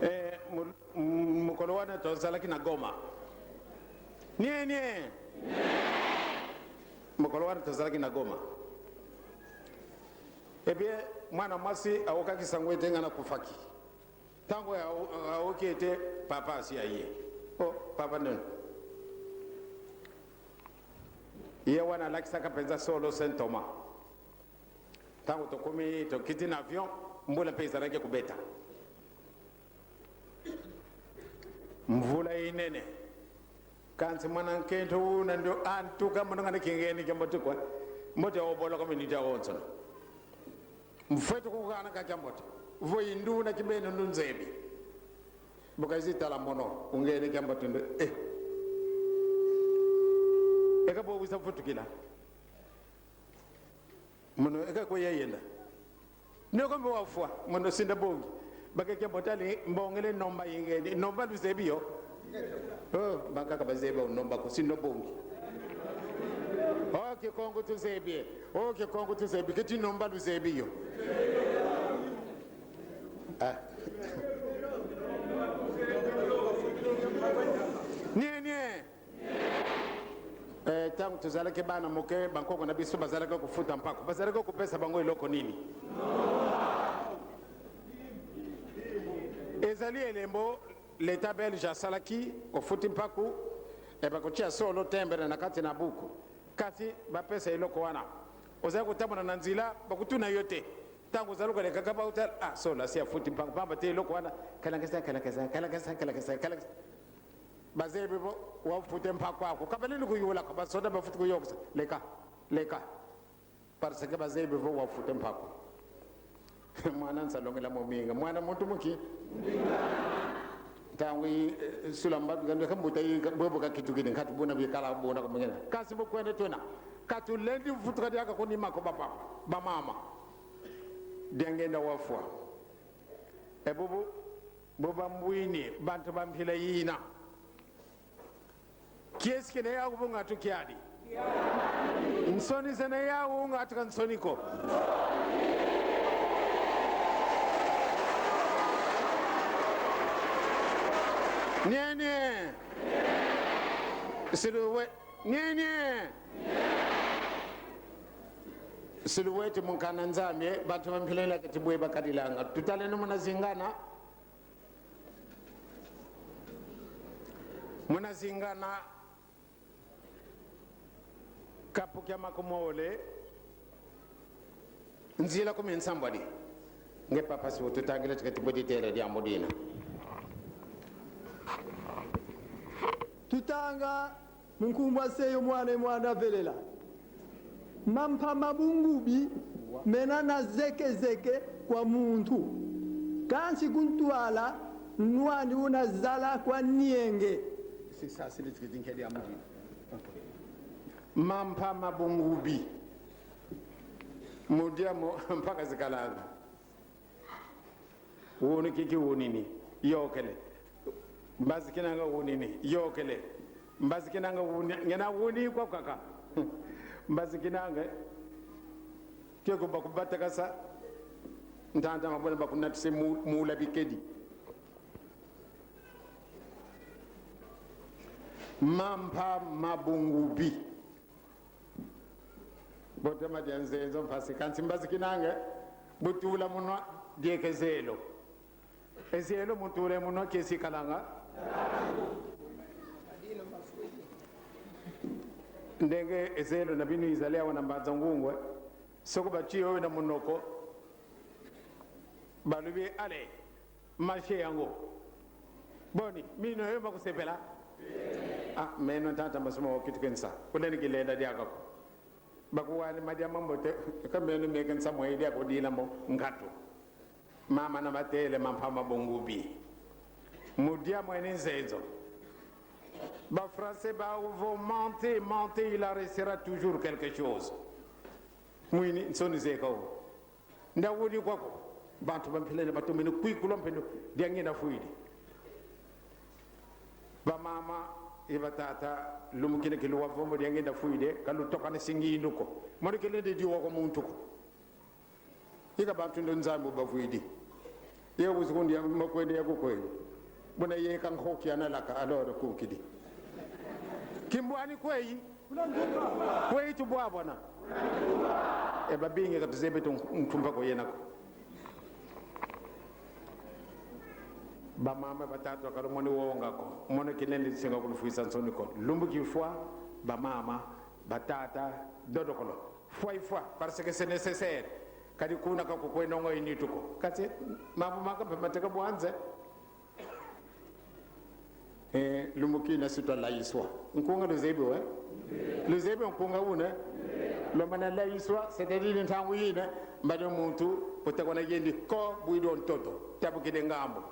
Eh, mo-, m-, mokolo wana tozalaki na Goma. Nie, nie. Mokolo wana tozalaki na Goma. Eh bien, mwana mwasi ayokaki sango ete nga nakufaki. Ntango ya-, ayoki ete papa asi aye. Oh, papa nani? Ye wana alakisaka mpenza solo Saint Thomas. Ntango tokomi, tokiti na avion, mbula mpe ezalaki kubeta. Mvula inene. Kansi mwana nkento una ndio, en tout cas, mono nga na kingeni kia mbote kwa. Mbote ya oboloka miniti ya onsono. Mfwete kugana ka kia mbote. Vo i nduna kibeni ndu nzebi. Bu kayizi tala mono, ungeni kia mbote ndu, eh. E ka bo wiza vutukila. Mono e ka kwe yayenda. Nio ko mbo wafwa, mono si nda bongi. Ba ke kia mbote ali mbongele nomba ingeni. Nomba luzebi yo? Oh, bankaka bazebi nomba ko, si nda bongi. Oh, Kikongo tuzebi. Oh, Kikongo tuzebi. Keti nomba luzebi yo? Ah. Nie, nie. Eh, ntango tozalaki bana moke, bankoko na biso bazalaki kofuta mpaku. Bazalaki kopesa bango eloko nini? Ezali elembo l'État belge asalaki, ofuti mpaku, e bakotia solo timbre na kati na buku. Kansi bapesa eloko wana. Ozali kotambola na nzila, bakutuna yo te. Ntango ozali koleka kaka, bakutala, ah, solo asi afuti mpaku, pamba te eloko wana, kalakasa, kalakasa, kalakasa, kalakasa, kalakasa. Bazebi vo wafute mpaku aku. Ka balenda kuyula ko, basoda bafuti kuyokesa. Leka, leka. Parce que bazebi vo wafute mpaku. Mwana nsalongela mominga. Mwana muntu muki. Ntangu yi, eh, sula mbatu, kandu ka mbuta yi, ka, bobo kakitukidi, nkatu buna bikala buna kumungena. Kansi bu kwenda twena. Ka tulendi vutuka diaka ku nima ko, bapapa, bamama. Diangienda wafwa. E bubu, bu bambwini, bantu ba mpila yina. Kiese kina yau bu ngatu kiadi. Nsoni zena yau ngatu ka nsoni ko. Nie, nie. Siluwe-, nie, nie. Siluweti mu nkanda Nzambi, bantu ba mpila yina keti bwe bakadilanga. Tutaleno muna zingana. Muna zingana, kapu kia makumole, nzila kumi nsambwadi. Nge papa si ututangila, tuketi bwe ditela diambu dina. Tutanga mu nkumbu a Se yo Mwana ye Mwanda Velela. Mampa ma bungubi mena na zeke-zeke kwa muntu. Kansi ku ntwala, nwani una zala kwa nienge. Mampa ma bungubi. Mu diambu mpaka zikalanga. Wunu kiki wunini, yokele. Mbazi kinanga wunini, yokele. Mbazi kinanga wuni, ngena wuni kwa kaka. Mbazi kinanga. Keko bakubatakasa. Ntanta mabona bakunatise mu-, mula bikedi. Mampa mabungubi. Bo tema dia nzenzo mpasi, kansi mbazi kinanga, bu tula munwa, dieka e zelo. E zelo mu tula e munwa kiesi kalanga. Ndenge e zelo na binu izali awa na Mbanza Ngungu, eh. Soko bati yo na munoko, balubi ale. Marché yango. Boni, mino yo makusepela? Ah, meno ntanta masumu wo kitu ke nsa. Kuna ni kilenda diaka ko. Bakuwani madia mambote, ka meno meke nsa mwe diaka ko dila mo nkatu. Mama na batele mampa mabungubi. Mu diambu eni nzenzo. Ba Français ba vo mentir, mentir, il en restera toujours quelque chose. Mwini, nsoni zeka wo. Nda wudi kwaku, bantu ba mpila yina batomene kwikula mpendo dia nginda fwidi. Bamama ye batata, lumbu kina ki luwa vo mbo dia nginda fwidi, ka lutokanisi ngindu ko. Mono kilendi diwa kwa muntu ko. Ika bantu ndo Nzambi bavwidi. Ye wizi kundi ya makwende ya kukwe. Buna ye ka nkoki ana laka, alors kukidi. Kimbwani kweyi? Kweyi tubwabwana? E babingi ka tuzebi tu ntumpa ko yena ko. Bamama, batata, ka lumoni wonga ko. Mono kilendi senga kulufwisa nsoni ko. Lumbu kifwa, bamama, batata, dodokolo. Fwa ifwa, parce que c'est nécessaire. Kadi kuna ka kukwenda ngo i nitu ko. Kansi, mambu maka mpe mateka bwa nze. Eh, lumbu kina si twalayiswa. Nkunga luzebi we? Luzebi nkunga wuna? Lwamana layiswa, c'est-à-dire ntangu yina, mbadi muntu, utekwa na yendi ko, bwidi o ntoto, tabukidi ngambu.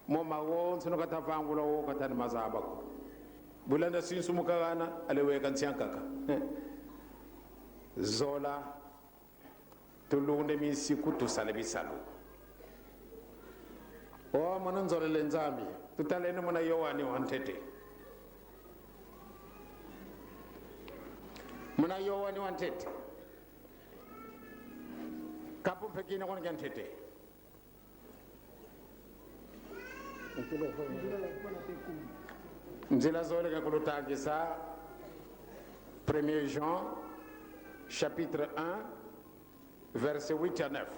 Mo mawonsono kata vangula wo kata ni mazaba ko. Bu lenda sinsumuka gana, ale weka nsi ankaka. Eh. Zola. Tulunda minsiku, tusala bisalu. O, mono nzolele Nzambi. Tutaleno muna Yoani wa ntete. Muna Yoani wa ntete. Kapu mpe kina kono kia ntete. Nzila zole ka kulutangisa, premier Jean, chapitre un, verset huit à neuf.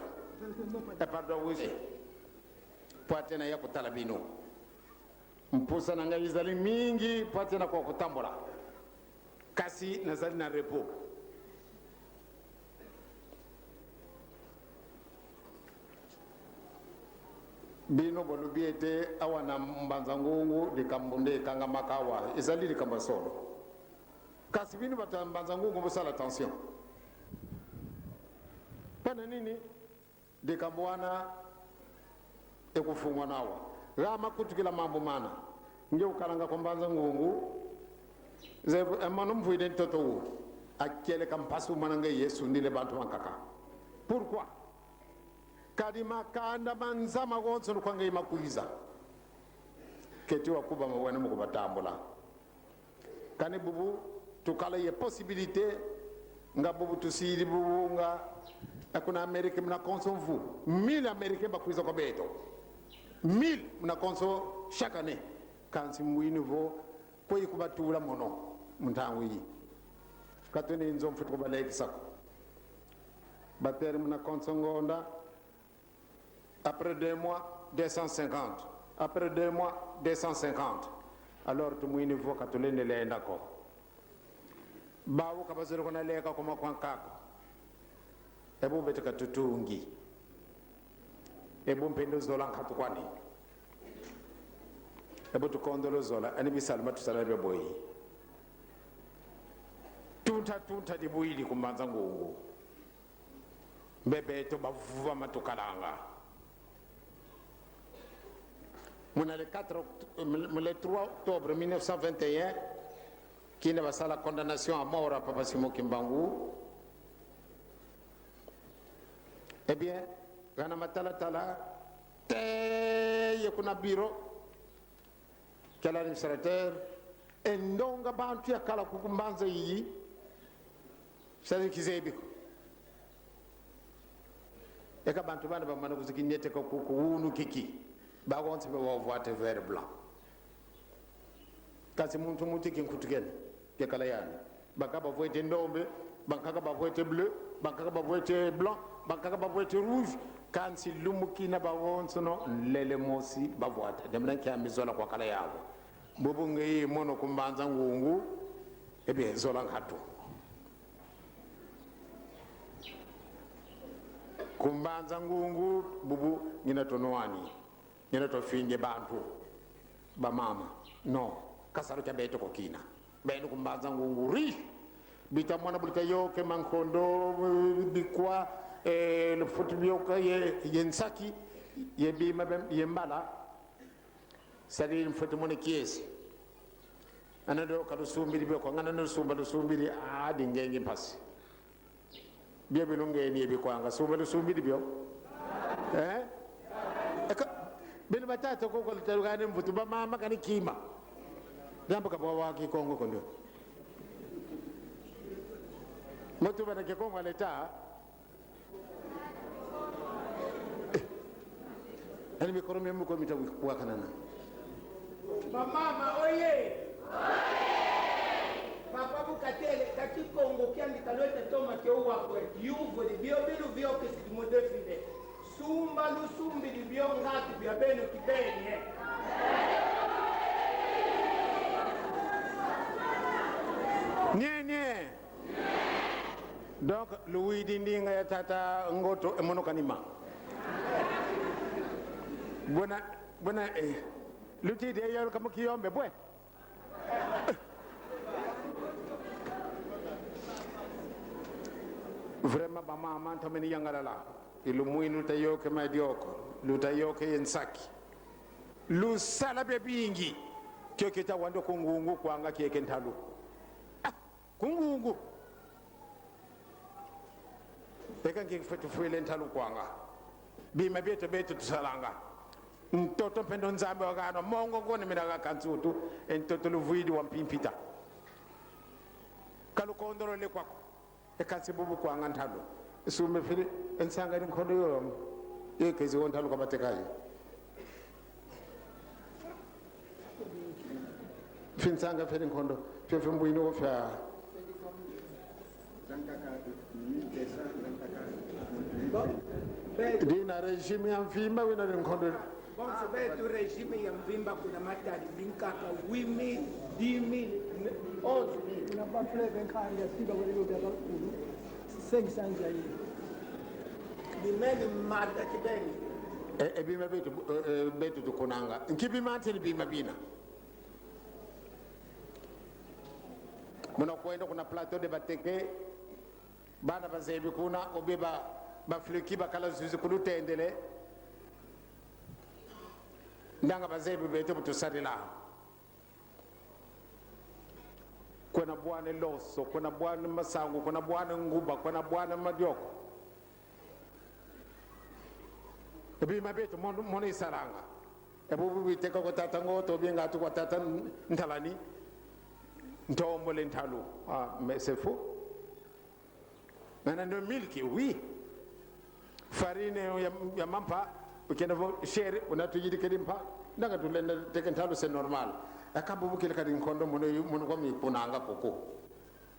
Eh, pardon, oui. Pwatena ya kutala bino. Mposa na ngai izali mingi, pwatena kwa kutambula. Kasi nazali na repos. Bino bolobi ete awa na Mbanza Ngungu likambo nde ekangamaka awa. Ezali likambo ya solo. Kasi bino bato ya Mbanza Ngungu bosala attention. Mpo na nini? Likambo wana ekufungwa na awa. Ga makutukila mambu mana. Nge ukalanga kwa Mbanza Ngungu. Ze, eh, mono mvwidi ntoto wu. Akele ka mpasi umana nge Yesu ndile bantu bankaka. Pourquoi? Kadi makanda ma nza mawonsono kwa nge makwiza. Keti wa kuba mawene mu kubatambula. Kani bubu, tukala ye possibilité, nga bubu tusidi bubu nga, eh, kuna Amérique muna konso mvu. Mille Américains bakwiza kwa beto. Mille muna konso chaque année. Kansi mbwini vo, kweyi kubatula mono, mu ntangu yi. Ka tuna nzo mfweti kubalekisa ko. Batele muna konso ngonda, après deux mois, deux cent cinquante. Après deux mois, deux cent cinquante. Alors, tumwini vo ka tulendi lenda ko. Bawu ka bazolele kuna leka kuma kwa nkaka. E bu beto ka tutungi. E bu mpe ndo zola nkatu kwani. E bu tukondolo zola, ani bisalu ma tusala bia boyi. Tunta, tunta dibwidi ku Mbanza Ngungu. Mbe beto bavuvama tukalanga. Muna le quatre oct-, mu le trois octobre mille neuf cent vingt et un, kina basala condamnation à mort à Papa Simon Kimbangu. Eh bien, gana matalatala, te ye kuna bureau kia l'administrateur, e ndonga bantu yakala ku, ku mbanza yi, sadi kizebi ko. E ka bantu bana bamana kuziki niete ko ku, ku unu kiki. Bawonso be wavwata vert blanc. Kansi muntu muntu kinkutu kiani, kiakala yani. Bankaka bavwete ndombe, bankaka bavwete bleu, bankaka bavwete blanc, bankaka bavwete rouge. Kansi lumbu kina bawonsono nlele mosi bavwata. Diambu dia nkia? Mizola kwakala yau. Bubu ngeye mono ku Mbanza Ngungu, eh bien, zola nkatu. Ku Mbanza Ngungu, bubu ngina tunwani, ngina tufinge bantu. Bamama, non, ka salu kia beto ko kina. Beno ku Mbanza Ngungu riche. Bita mwana bu luta yoka e mankondo, bikwa, eh, lufwete bioka ye, ye nsaki, ye bima bia, ye mbala. Sadi mfwete mona kiese. Ana dio ka lusumbidi bio ko, ngana lusumba lusumbidi, ah, di ngengi mpasi. Bio bilungeni ye bikwanga, sumba lusumbidi bio. Eh? E ka, beno batata ko, ko lutalukane mvutu, bamama kani kima. Diambu ka bwa wa Kikongo ko ndio. Muntu bana Kikongo aleta. Eh, ani mikoro mia mu ko mita wakanana. Bamama oye! Papa bu katele, ka Kikongo kiandi ka lwete toma kio wakwe, yuvudi bio biluvio kisidi mu défilé. Sumba lusumbidi bio ngatu bia beno kibeni. Nie, nie. Donc, luwidi ndinga ya tata Ngoto, e mono kanima. Bwena, bwena, eh, lutidi e yolo kamu kiyombe, bwe. Vraiment, bamama, ntomene yangalala. I lumwini luta yoka e madioko, luta yoka e nsaki. Lusala biabingi. Kio kita wando ku Ngungu kwanga kieke ntalu. Ah, ku Ngungu. E ka nki fwete fwila ntalu kwanga? Bima bieto beto tusalanga. Ntoto mpe ndo Nzambi wa gana, mongo ngone mina ga kansutu, e ntoto luvwidi wa mpimpita. Ka lukondolo le kwako. E kansi bubu kwanga ntalu. Sumbe fili, e nsanga di nkondo yo. Ye kezi wo ntalu ka bateka ye. Fi nsanga feli nkondo, fio fi mbwini wo fia. Bon, beto, dina régime ya mvimba wina di nkondo. Bonso beto régime ya mvimba kuna Matadi, binkaka huit mille, dix mille, onze mille. Na ba fleuve nkanga ya siba wali yo bia kulu, cinq cents ya ye. Bimeni mata kibeni. E, e bima beto, e, e, beto tukunanga. Nki bima ntini bima bina? Muna kwenda kuna plateau de Bateke, bana bazebi kuna, ou bien ba, ba fleuki bakala zuzi ku lutendele. Ndanga bazebi beto bu tusadila. Kwenda bwana loso, kwenda bwana masangu, kwenda bwana nguba, kwenda bwana madioko. E bima beto mono, mono isalanga. E bubu biteka kwa tata Ngoto, ou bien ngatu kwa tata N-, Ntalani. Ntombole ntalu. Ah, mais c'est faux. Ngana ndo miliki, oui. Farine ya, ya mampa, ukenda vo chere, una tuyidikidi mpa. Ndanga tulenda teka ntalu, c'est normal. E ka bubu kile kadi nkondo mono yu, mono kwa mikunanga koko.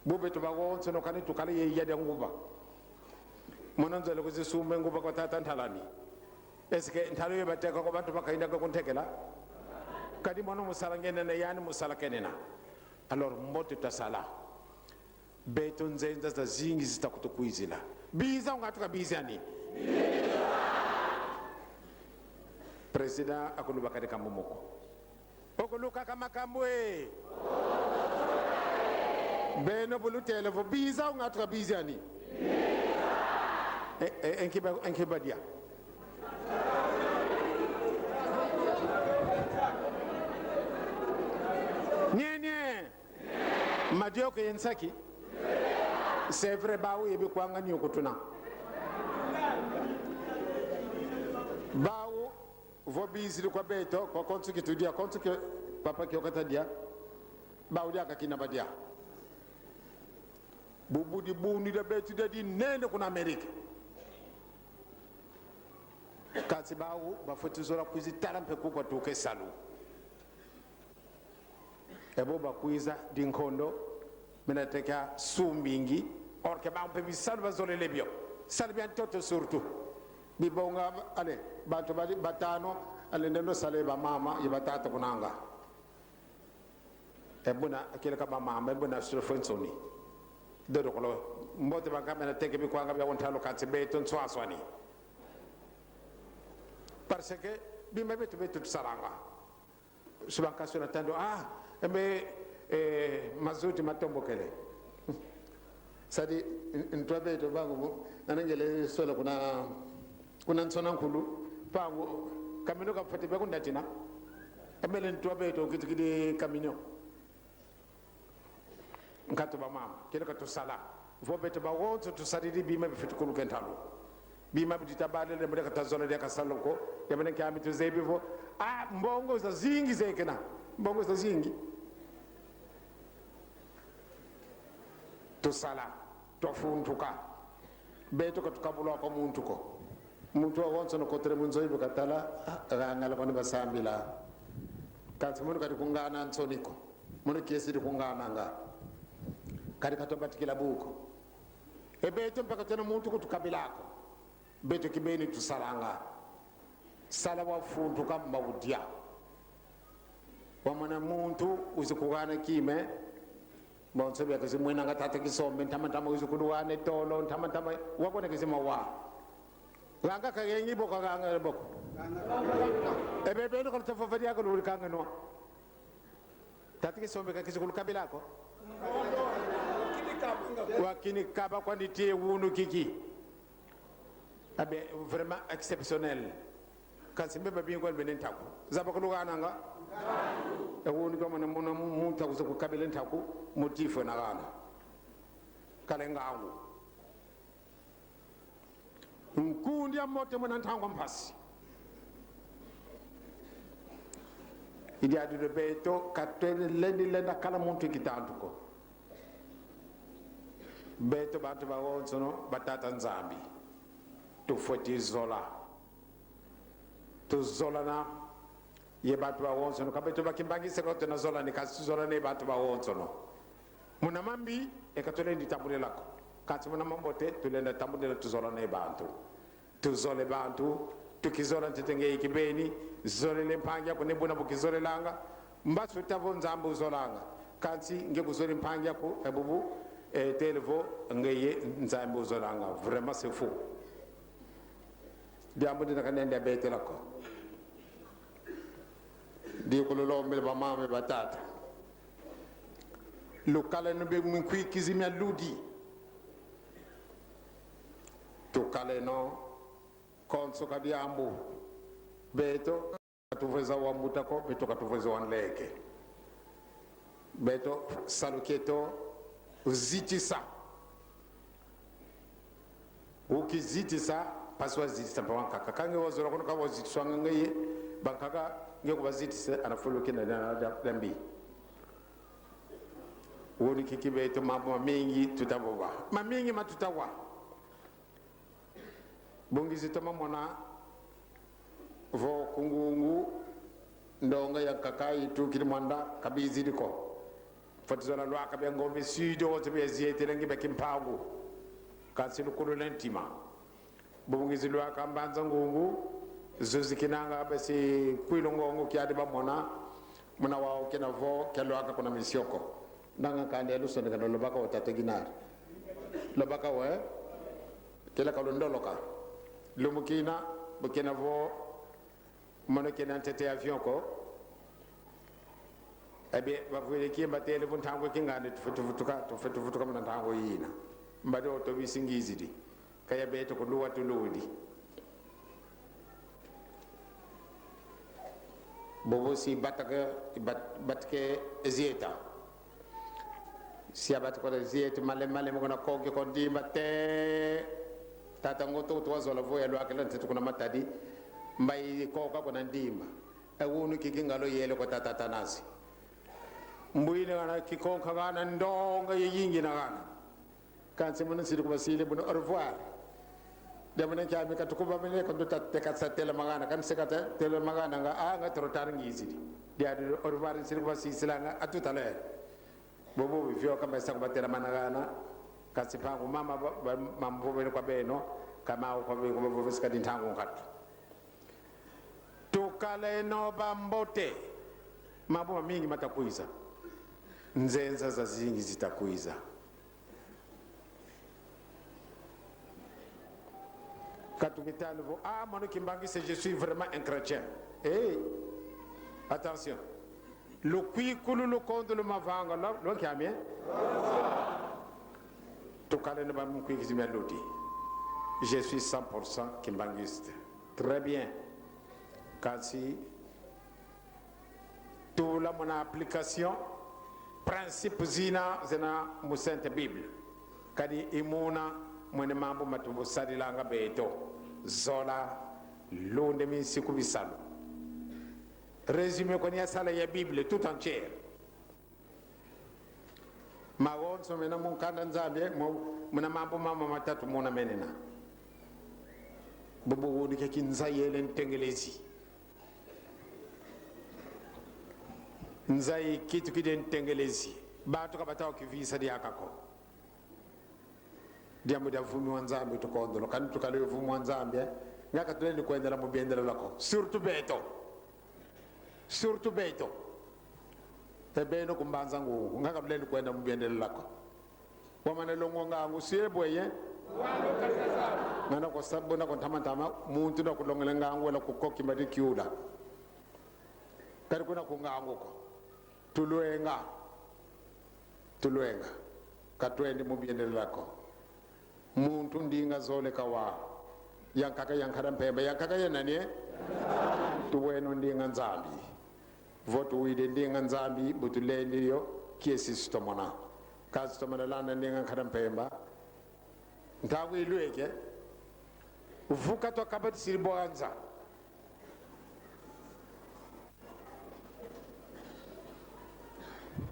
Bubu beto bawonsono kani tukala ye ya dia nguba. Mono nzolele kuzisumba nguba kwa tata Ntalani. Est-ce que ntalu ye bateka kwa bantu bakayinda kwa kuntekela? Kadi mono mu sala ngenena, yani mu sala kenena. Alors, mbote twasala. Beto nzenza zazingi zita kutukwizila. Biza ngatu ka biza ni. Président akuluba kadi kamumuko. Okulukaka makambu e. Beno bu lutele vo biza, ou ngatu ka biza ni? E, e, e nki ba, e nki badia? Nie, nie. Madioko ye nsaki. C'est vrai, bau ye bikwanga nyuku tuna. Bau vo bizidi kwa beto, kwa konso ki tudia, konso ki papa Kiokio ta dia, bau diaka kina badia. Bubu dibundu dia beto dia dinene kuna Amérique. Kansi bau bafweti zola kwiza tala mpe kuku atuka e salu. E bo bakwiza dinkondo, mina teka sumbingi, or que bau mpe bisalu bazolele bio. Salu bia ntoto surtout. Bibonga, allez, bantu badi batanu, allez, ndendo sala ye bamama, ye batata kunanga. E buna, kieleka bamama, e buna sur fwe nsoni. Dodo kolo, mbote banka mina teka bikwanga bia ntalu kansi beto nswaswani. Parce que, bima beto, beto tusalanga. Si bankasula tandu, ah, e mbe, eh, mazuti matombokele. Sadi, n-, ntu a beto bangu, anangele sola kuna, kuna nsona nkulu, pangu, kamino kafwete bia kundatina. E mbe le ntu a beto kitukidi kamino. Nkatu bamama, kieleka tusala. Vo beto bawonso tusadidi bima bifweti kuluka e ntalu. Bima bidi tabalele, mu diaka tazola diaka salu ko, ya mene kiambi tuzebi vo, ah, mbongo zazingi zekena. Mbongo zazingi. Tusala, twafuntuka. Beto ka tukabulwa kwa muntu ko. Muntu wawonsono kotele mu nzo yi bu katala, ah, gangala kwandi basambila. Kansi mono kadi kungana nsoni ko. Mono kiesidi kungananga. Kadi ka twabatikila bu ko. E beto mpe ka twena muntu kutukabila ko. Beto kibeni tusalanga. Sala wafuntuka mba udia. Wamona muntu wizi kugana kima. Bonso bia kizi mwenanga tata Kisombe, ntama ntama wizi kudugana e tolo, ntama ntama, wakona kizi mawa. Ganga kagengi boko, ganga boko. E be beno kala tafafadi yako luri kanga no. Tata Kisombe ka kizi kulukabila ko. Wakini kaba kwandi tie wunu kiki. Abe, vraiment exceptionnel. Kansi mbe babingi kwa mene ntaku. Zaba kulugananga. E wunu kwa mwana muna mu ntaku za kukabila ntaku, motif na gana. Kale ngangu. Nkundi a mbote muna ntangu a mpasi. I diadi dio beto, ka tulendi lenda kala muntu kitantu ko. Beto bantu bawonsono ba Tata Nzambi. Tufweti zola. Tuzolana ye bantu bawonsono. Ka beto ba kimbangi se ko tuna zolani, kansi tuzolana ye bantu bawonsono. Muna mambi, e ka tulendi tambudila ko. Kansi muna mambote, tulenda tambudila, tuzolana ye bantu. Tuzole bantu, tukizola ntete ngeye kibeni, zolele mpangi aku ne buna bu kizolelanga, mbasu ta vo Nzambi uzolanga. Kansi nge kuzoli mpangi aku, e bubu, e tele vo ngeye Nzambi uzolanga. Vraiment, c'est faux. Diambu dina ka nenda betela ko. Di kululombele bamama, batata. Lukaleno be minkwikizi mia ludi. Tukaleno konso ka diambu. Beto ka tuvweza wa mbuta ko, beto ka tuvweza wa nleke. Beto salu kieto zitisa. Ukizitisa, mpasi wazitisa mpe wankaka. Ka nge wazola kono ka wazitiswanga ngeye, bankaka nge kubazitisa, ana fulu kina dia, dia, dia mbi. Wodi kiki beto mambu mamingi tuta vova. Mamingi ma tuta wa. Bungizi toma mona vo ku Ngungu, ndonga yankaka itukidi mwanda, ka bizidi ko. Fweti zola lwaka bia Ngombe Sud, ozo bia zietele nge bia Kimpangu. Kansi lukulu lwa ntima. Bungizi lwaka Mbanza Ngungu, zuzi kinanga besi Kwilu Ngongo kiadi bamona, muna wau kina vo kia lwaka kuna misioko. Nanga kande lusonekene lobaka o tata Ginari. Lobaka we, kila kalundoloka. Lumbu kina, bu kina vo, mono kina ntete avion ko. Ebe, bavwidi kimba tele vo ntangu kingandi tufweti vutuka, tufweti vutuka muna ntangu yina. Mbadi autobus ngizidi. Ka ya beto kuluwa tuludi. Bobo si bataka, bat-, batike zieta. Si abatike zieta male male mukona koke ko ndimba te. Tata Ngoto tuwa zola vo yalwakila ntete kuna Matadi. Mbayi koka kuna Ndimba. E wunu kiki ngalo yele kwa tata Atanasi. Mbwina gana kikonka gana ndonga ye yingi na gana. Kansi muna nsidi kubasila buna au revoir. Dia muna nkiambi katukuba mene kandu ta teka sa tela magana. Kansi kata tela magana nga, ah, nga trop tard ngizidi. Dia du au revoir nsidi kubasisila nga à tout à l'heure. Bobo bivio kama sa kubatela managana. Kansi mpangu mama ba, ba, mambu bene kwa beno. Kama kwa beno, kwa beno, sika di ntangu nkatu. Tukaleno bambote. Mambu mamingi matakwiza. Nzenza zazingi zitakwiza. Ka tukitani vo, ah, mono kimbanguiste, je suis vraiment un chrétien. Hey, attention. Lukwikulu lu kondo lu mavanga, lo, lo nkiambi, eh? Tukaleno ba mukwikulu mia ludi. Je suis cent pour cent kimbanguiste. Très bien. Kansi, tula muna application principe zina zina mu Sainte Bible. Kadi i muna mwene mambu matusadilanga beto. Zola, lunda minsiku bisalu. Résumé kwani ya sala ya Bible tout entière. Mawonso mena mu nkanda Nzambi, eh, mu, muna mambu mama matatu muna menena. Bubu wunu kia kinza yele ntengelezi. Nza ikitukidi ntengelezi. Bantu ka bata kivisa diaka ko. Diambu dia vumi wa Nzambi tukondolo. Kani tukala ye vumi wa Nzambi, eh? Nga ka tulendi kwendela mu biendelelo ko. Surtout beto. Surtout beto. E beno ku Mbanza Ngungu. Nga ka tulendi kwenda mu biendelelo ko. Wamana longo ngangu, si e bweye. Ngana ko sabu na ko ntama ntama, muntu na kulongele ngangu wala kukoki mbadi kiula. Kadi kuna ku ngangu ko. Tulwenga. Tulwenga. Ka twendi mu biendelelo ko. Muntu ndinga zole kawa. Yankaka ya nkada mpemba. Yankaka ya nani, eh? Tuweno ndinga Nzambi. Vo tuwidi ndinga Nzambi, bu tulendi yo, kiesi si tumona. Kansi tumona landa ndinga nkada mpemba. Ntangu ilweke. Vuka twakabatisidi bwanza.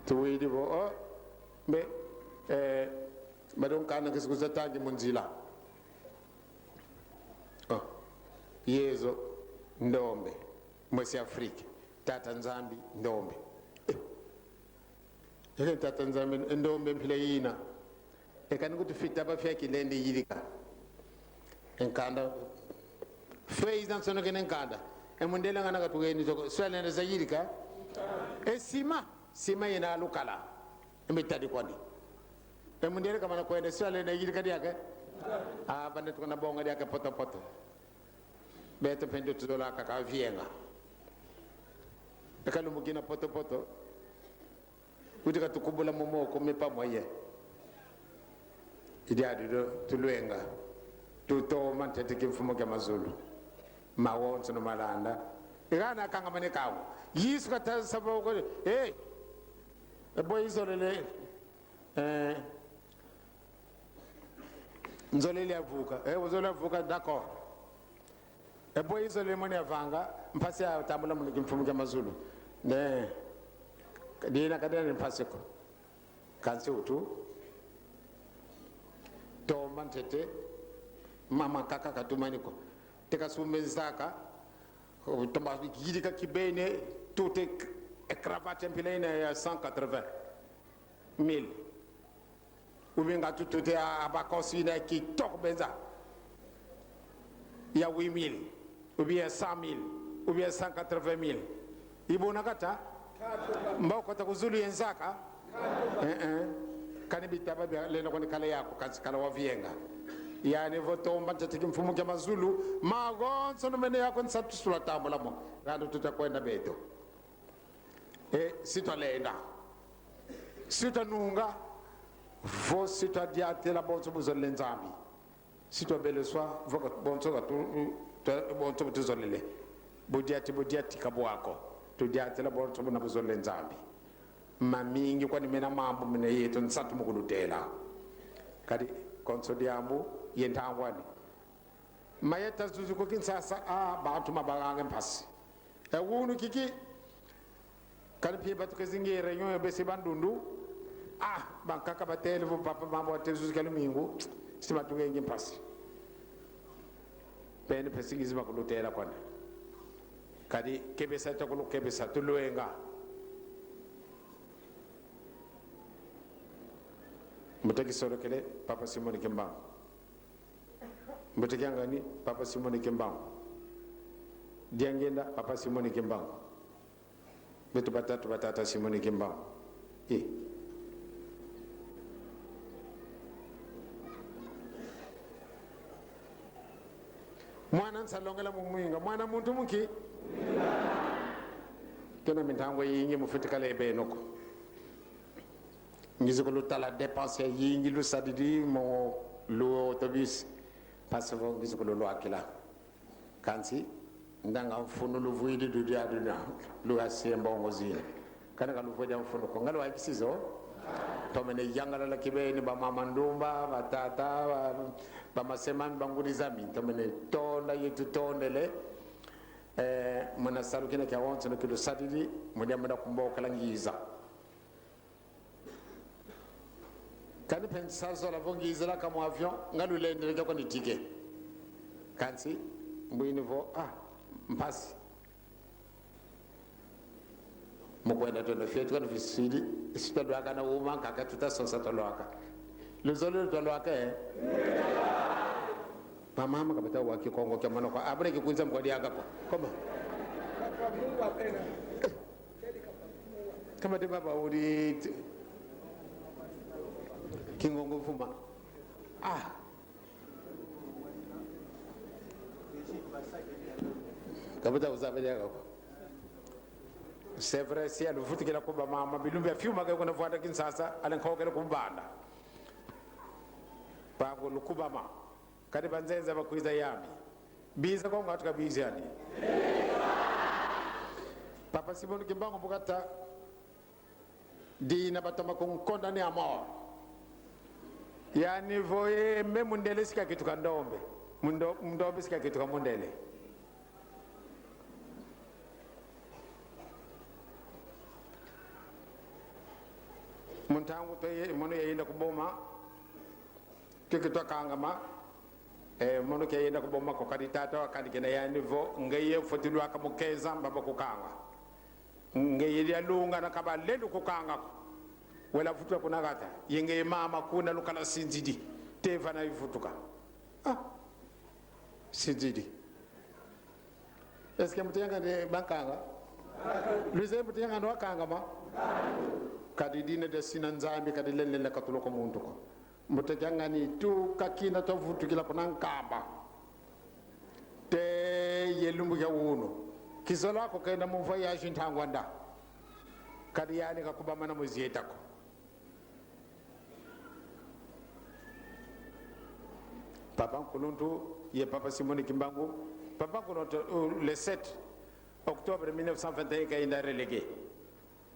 Tuwidi vo, oh, mbe, eh, bado nkanda kisi kuza tangi mu nzila. Oh, Yezu, ndombe. Mwisi Afrika. Tata Nzambi, ndombe. Eh. Eke Tata Nzambi, ndombe mpila yina. E kani kutu fita ba fia kilendi yidika. E nkanda. Fei zansonekene nkanda. E mundele ngana katuweni zoko. Swalenda za yidika. E sima. Sima yina lukala. E mitadi kwani. E mundele kamana kwenda swalenda yidika diaka. Ah, bande tukana bonga diaka poto poto. Beto mpe ndio tuzolaka ka vienga. E ka lumbu kina poto poto. Uti katukubula mu moko me pamwa ye. I diadi dio tulwenga. Tutomba ntete kimfumu kia mazulu. Mawonso no malanda. I gana kangamane kawu. Yesu kata saba ko. Eh. E bwe izolele. Eh. Nzolele ya vuka. Eh, nzolele ya vuka, d'accord. E bwe izolele mwana ya vanga, mpasi ya tambula mu kimfumu kia mazulu. Ne, dina ka dina ni mpasi ko. Kansi utu. Tomba ntete, mama kaka katumani ko. Teka sumbe nzaka, tomba yidika kibeni, tuta e cravate mpila yina ya cent quatre-vingt mille. Ou bien nga tuta Abacus yina kitoko mpenza. Ya huit mille, ou bien cent mille, ou bien cent quatre-vingt mille. I buna kata? Mbo kota ku zulu ye nzaka? Eh, eh. Kani bitaba bia lenda kwani kala yaku, kansi kala wa vienga. Yandi vo tomba ntete kimfumu kia mazulu, mawonso no mena yaku nsatu si twatambula mo. Ngano tuta kwenda beto. E, si twalenda. Si twanunga. Vo si twadiatela bonso buzolele Nzambi. Si twabeleswa, vo ka, bonso ka tu, tu, bonso bu tuzolele. Budiati, budiati ka bwa ko. Tudiatela bonso buna buzolele Nzambi. Mamingi kwani mena mambu mena yeto nsatu mu kulutela. Kadi konso diambu ye ntangu ani. Ma yeta zuzi ku Kinshasa, ah, bantu ma bavanga mpasi. E wunu kiki, kani mpimpa tukezi nge réunion ya besi Bandundu. Ah, bankaka batele vo papa mambu ate zuzi kia lumingu, si ma tungengi mpasi. Beno mpe si ngizi ma kulutela kwandi. Kadi kebesa ta kulukebesa, tulwenga. Mbuta Kisolokele, Papa Simon Kimbangu. Mbuta Kiangani, Papa Simon Kimbangu. Diangienda, Papa Simon Kimbangu. Beto batatu ba tata Simon Kimbangu. Eh. Mwana nsalongela mu mwinga, mwana muntu mu nki? Kena mintangu yayingi mu fitikala ye beno ko. Ngizi kulutala dépense yayingi lusadidi mu lu autobus. Mpasi vo ngizi kululwakila. Kansi, ndanga mfunu luvwidi dudi aduna, luhasi ye mbongo zina. Kana ka luvwidi mfunu ko, nga lwakisi zo? Tomene yangalala kibeni, ba mama ndumba, ba tata, ba, ba mama sema, ba ngudi zami. Tomene tonda ye tutondele. Eh, muna salu kina kiawonsono ki lusadidi, mu diambu dia kumbokela ngiza. Kani mpe nsa zola vo ngizilaka mu avion, nga lulendele kia kwani ticket. Kansi, mbwini vo, ah, mpasi. Mu kwenda twenda fietu kani fisidi, si twalwaka na uma, nkaka tuta sonsa twalwaka. Luzolo twalwaka, eh? Ba mama ka bata wa Kikongo kia mono kwa, abure kikunza mkwadi aga kwa. Koma. Kama de baba uri t-, Kingongo vuma. Ah. Ka bata uzaba diaka ko. C'est vrai, si aluvutukila ku ba mama, bilumbu bia fiuma ke kuna vwanda Kinshasa, ale nkokele ku banda. Pango lukubama. Kadi banzenza bakwiza yami. Biza kwa ngatu ka biza yani. Papa Simon Kimbangu bu kata, dina batoma kunkonda ni amor. Yani vo ye me mundele si kakituka ndombe. Mundo-, ndombe si kakituka mundele. Mu ntangu to ye, mono yayenda ku boma, kiki twakangama, eh, mono ke yenda ku boma ko, kadi tata wakandikina yani vo, ngeye fweti lwaka mu keza, mba bakukanga. Ngeye dialungana ka balendi kukanga ko. Wela vutuka kuna gata. Ye ngeye mama kuna lukala sinzidi. Te vana ivutuka. Ah. Sinzidi. Est-ce que mbuta Kiangani bankanga? Luzeye mbuta Kiangani wakangama? Kadi dina dia sina Nzambi, kadi lendele katula kwa muntu ko. Mbuta Kiangani tuka kina twavutukila kuna Nkamba. Te ye lumbu kia unu. Kizola ko kenda mu voyage ntangu anda. Kadi yani kakubamana mu zieta ko. Papa Nkuluntu ye Papa Simon Kimbangu. Papa Nkuluntu, euh, le sept octobre mille neuf cent vingt et un kayenda relégué.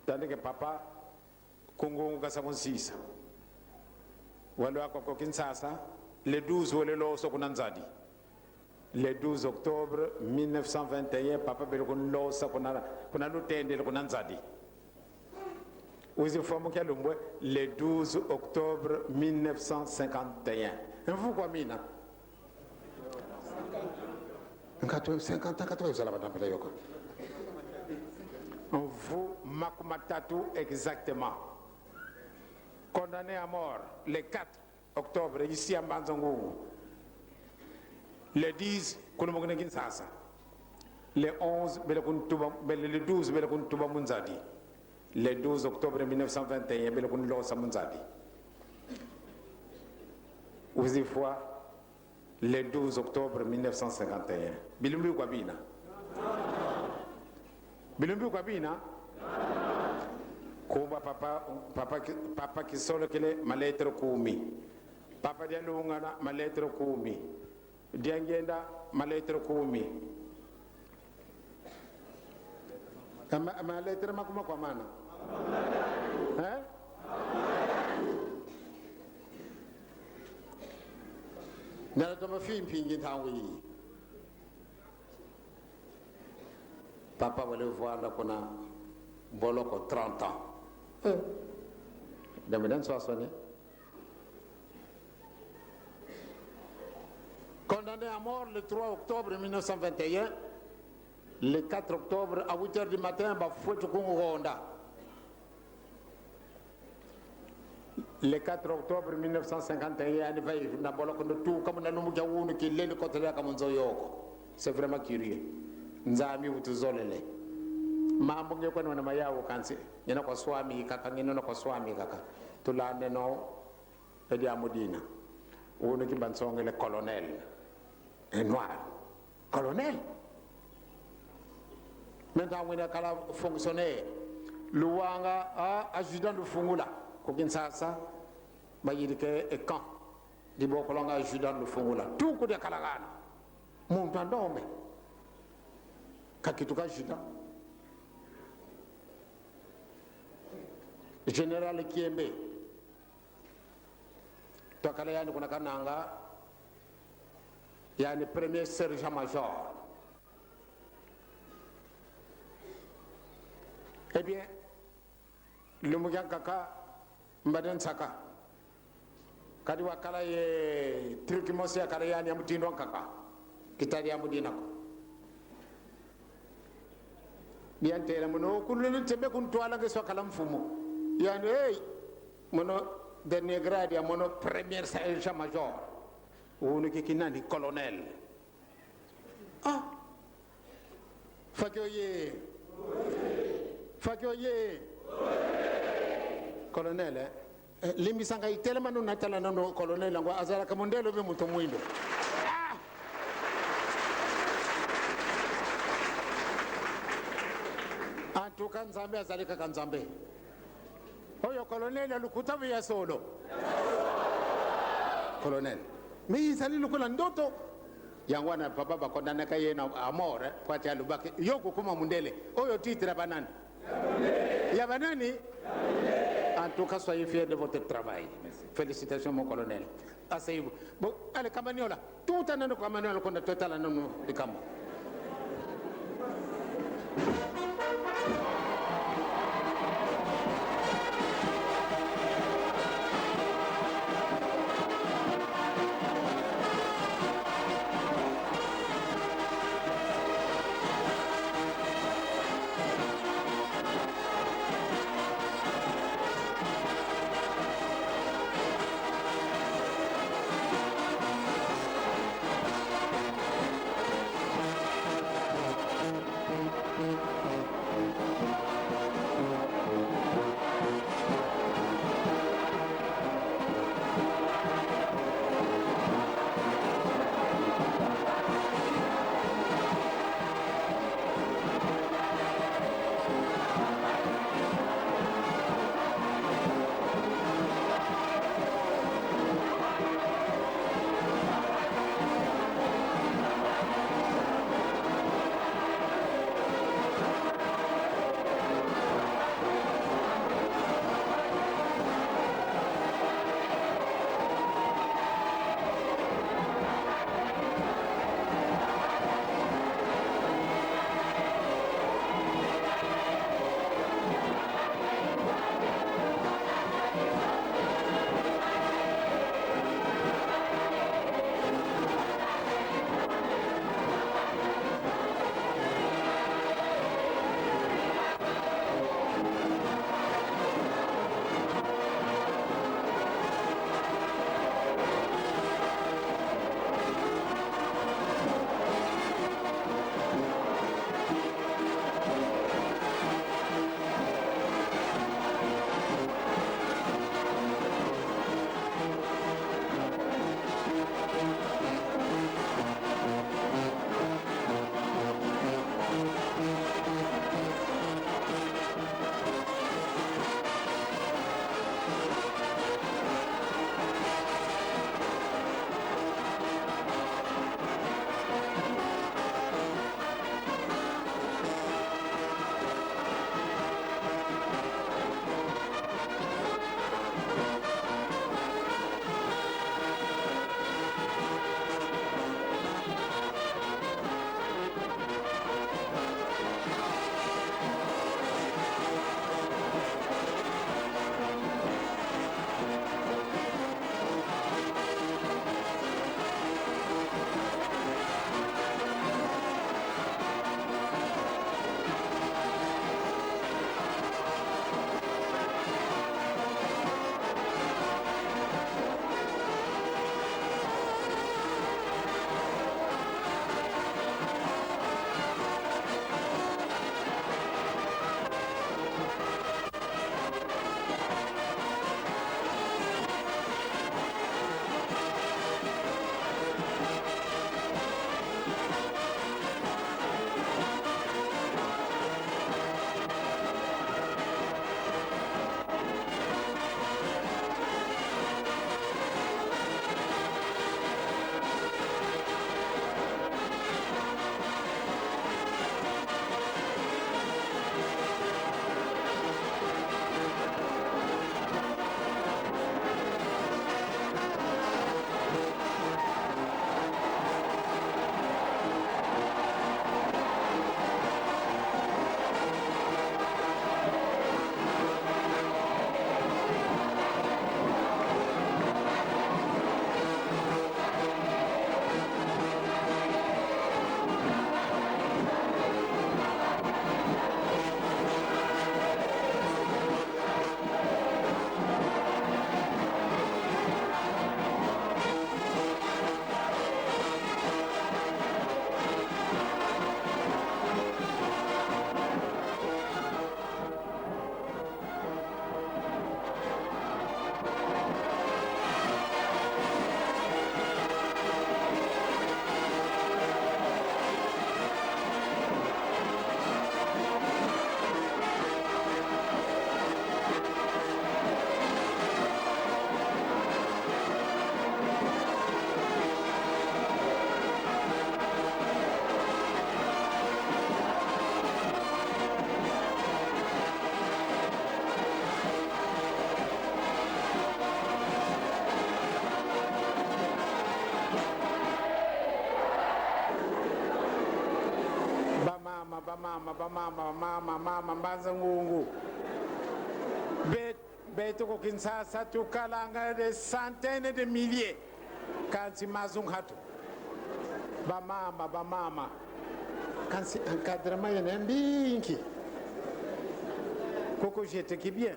Tandis que Papa Nkungungu kasa kunsisa. Walwaka ku Kinshasa, le douze wele losa kuna Nzadi. Le douze octobre mille neuf cent vingt et un, Papa bele kunlosa kuna, kuna lutendele kuna Nzadi. Wizi fwa mu kia lumbu e, le douze octobre mille neuf cent cinquante et un. Mvu kwa mina? Nkatu cinquante ans, ka twazala bana mpila yo ko. Mvu makumatatu exactement. Condamné à mort, le quatre octobre, ici à Mbanza Ngungu. Le dix, kulumukina Kinshasa. Le onze, bele kuntuba, bele, le douze, bele kuntuba mu Nzadi. Le douze octobre mille neuf cent vingt et un, bele kunlosa mu Nzadi. Wizi fwa, le douze octobre mille neuf cent cinquante et un. Bilumbu kwa bina? Bilumbu kwa bina? Kumba papa, papa Ki-, Papa Kisolokele, ma lettre kumi. Papa Dialungana, ma lettre kumi. Diangienda, ma lettre kumi. Ma, ma lettre makuma kwa mana? Eh? Nala toma fi mpingi ntangu yi. Papa wele vwanda kuna boloko trente ans. Eh. Ndambe dia nswaswani. Condamné à mort le trois octobre mille neuf cent vingt et un, le quatre octobre à huit heures du matin, bafweti kungonda. Le quatre octobre mille neuf cent cinquante et un, yandi vayi na boloko, ndo tuka muna lumbu kia wunu, kilele kota diaka mu nzo yo ko. C'est vraiment curieux. Nzambi utuzolele. Mambu nge kwenda na mayawu kansi. Ngina kwa swami kaka, ngina kwa swami kaka. Tulandeno e diambu dina. Wunu ki bansongele colonel. E noir. Colonel. Maintenant, wina kala fonctionnaire. Luwanga, a, adjudant Lufungula. Ku Kinshasa, bayidika e camp. Dibokolanga adjudant Lufungula. Tuku dia kalagana. Muntu a ndombe. Kakituka adjudant. Général Kiembe. Twakala yandi kuna Kananga, yandi premier sergent-major. Eh bien, lumbu kia nkaka, mbadi nsaka. Kadi wakala ye truc mosi ya kala yandi ya mutindu wa nkaka. Kitadi ya mudina ko. Yantela mono, kululu ntembe kuntwala nge swakala mfumu. Yandi, hey, mono, dernier grade ya mono, premier sergent-major. Wunu kiki nani? Colonel. Ah. Faki oyee! Faki oyee! Colonel, eh? Eh, limbisa ngai, telama nuna tala nanu colonel, yango azalaka mundele ou bien muntu mwindu? Ah! En tout cas, Nzambe azali kaka Nzambe. Oyo colonel ya lukuta ou ya solo? Colonel. Mais ezali lokola ndoto. Yango wana papa ba condamnaka ye na à mort, eh, po ati alobaki, yo kokoma mundele. Oyo titre ya banani? Ya banani? En tout cas, soyez fiers de votre travail. Félicitations, mon colonel. Asseyez-vous. Bon, allez, Kamanyola. Tuta nanu Kamanyola, kuna twatala nanu likambo. Bamama, mama, mama, Mbanza Ngungu. Be-, beto ku Kinshasa tukalanga des centaines de milliers. Kansi mazu nkatu. Bamama, bamama. Kansi encadrement yena ya mbingi. Koko jete ki bien.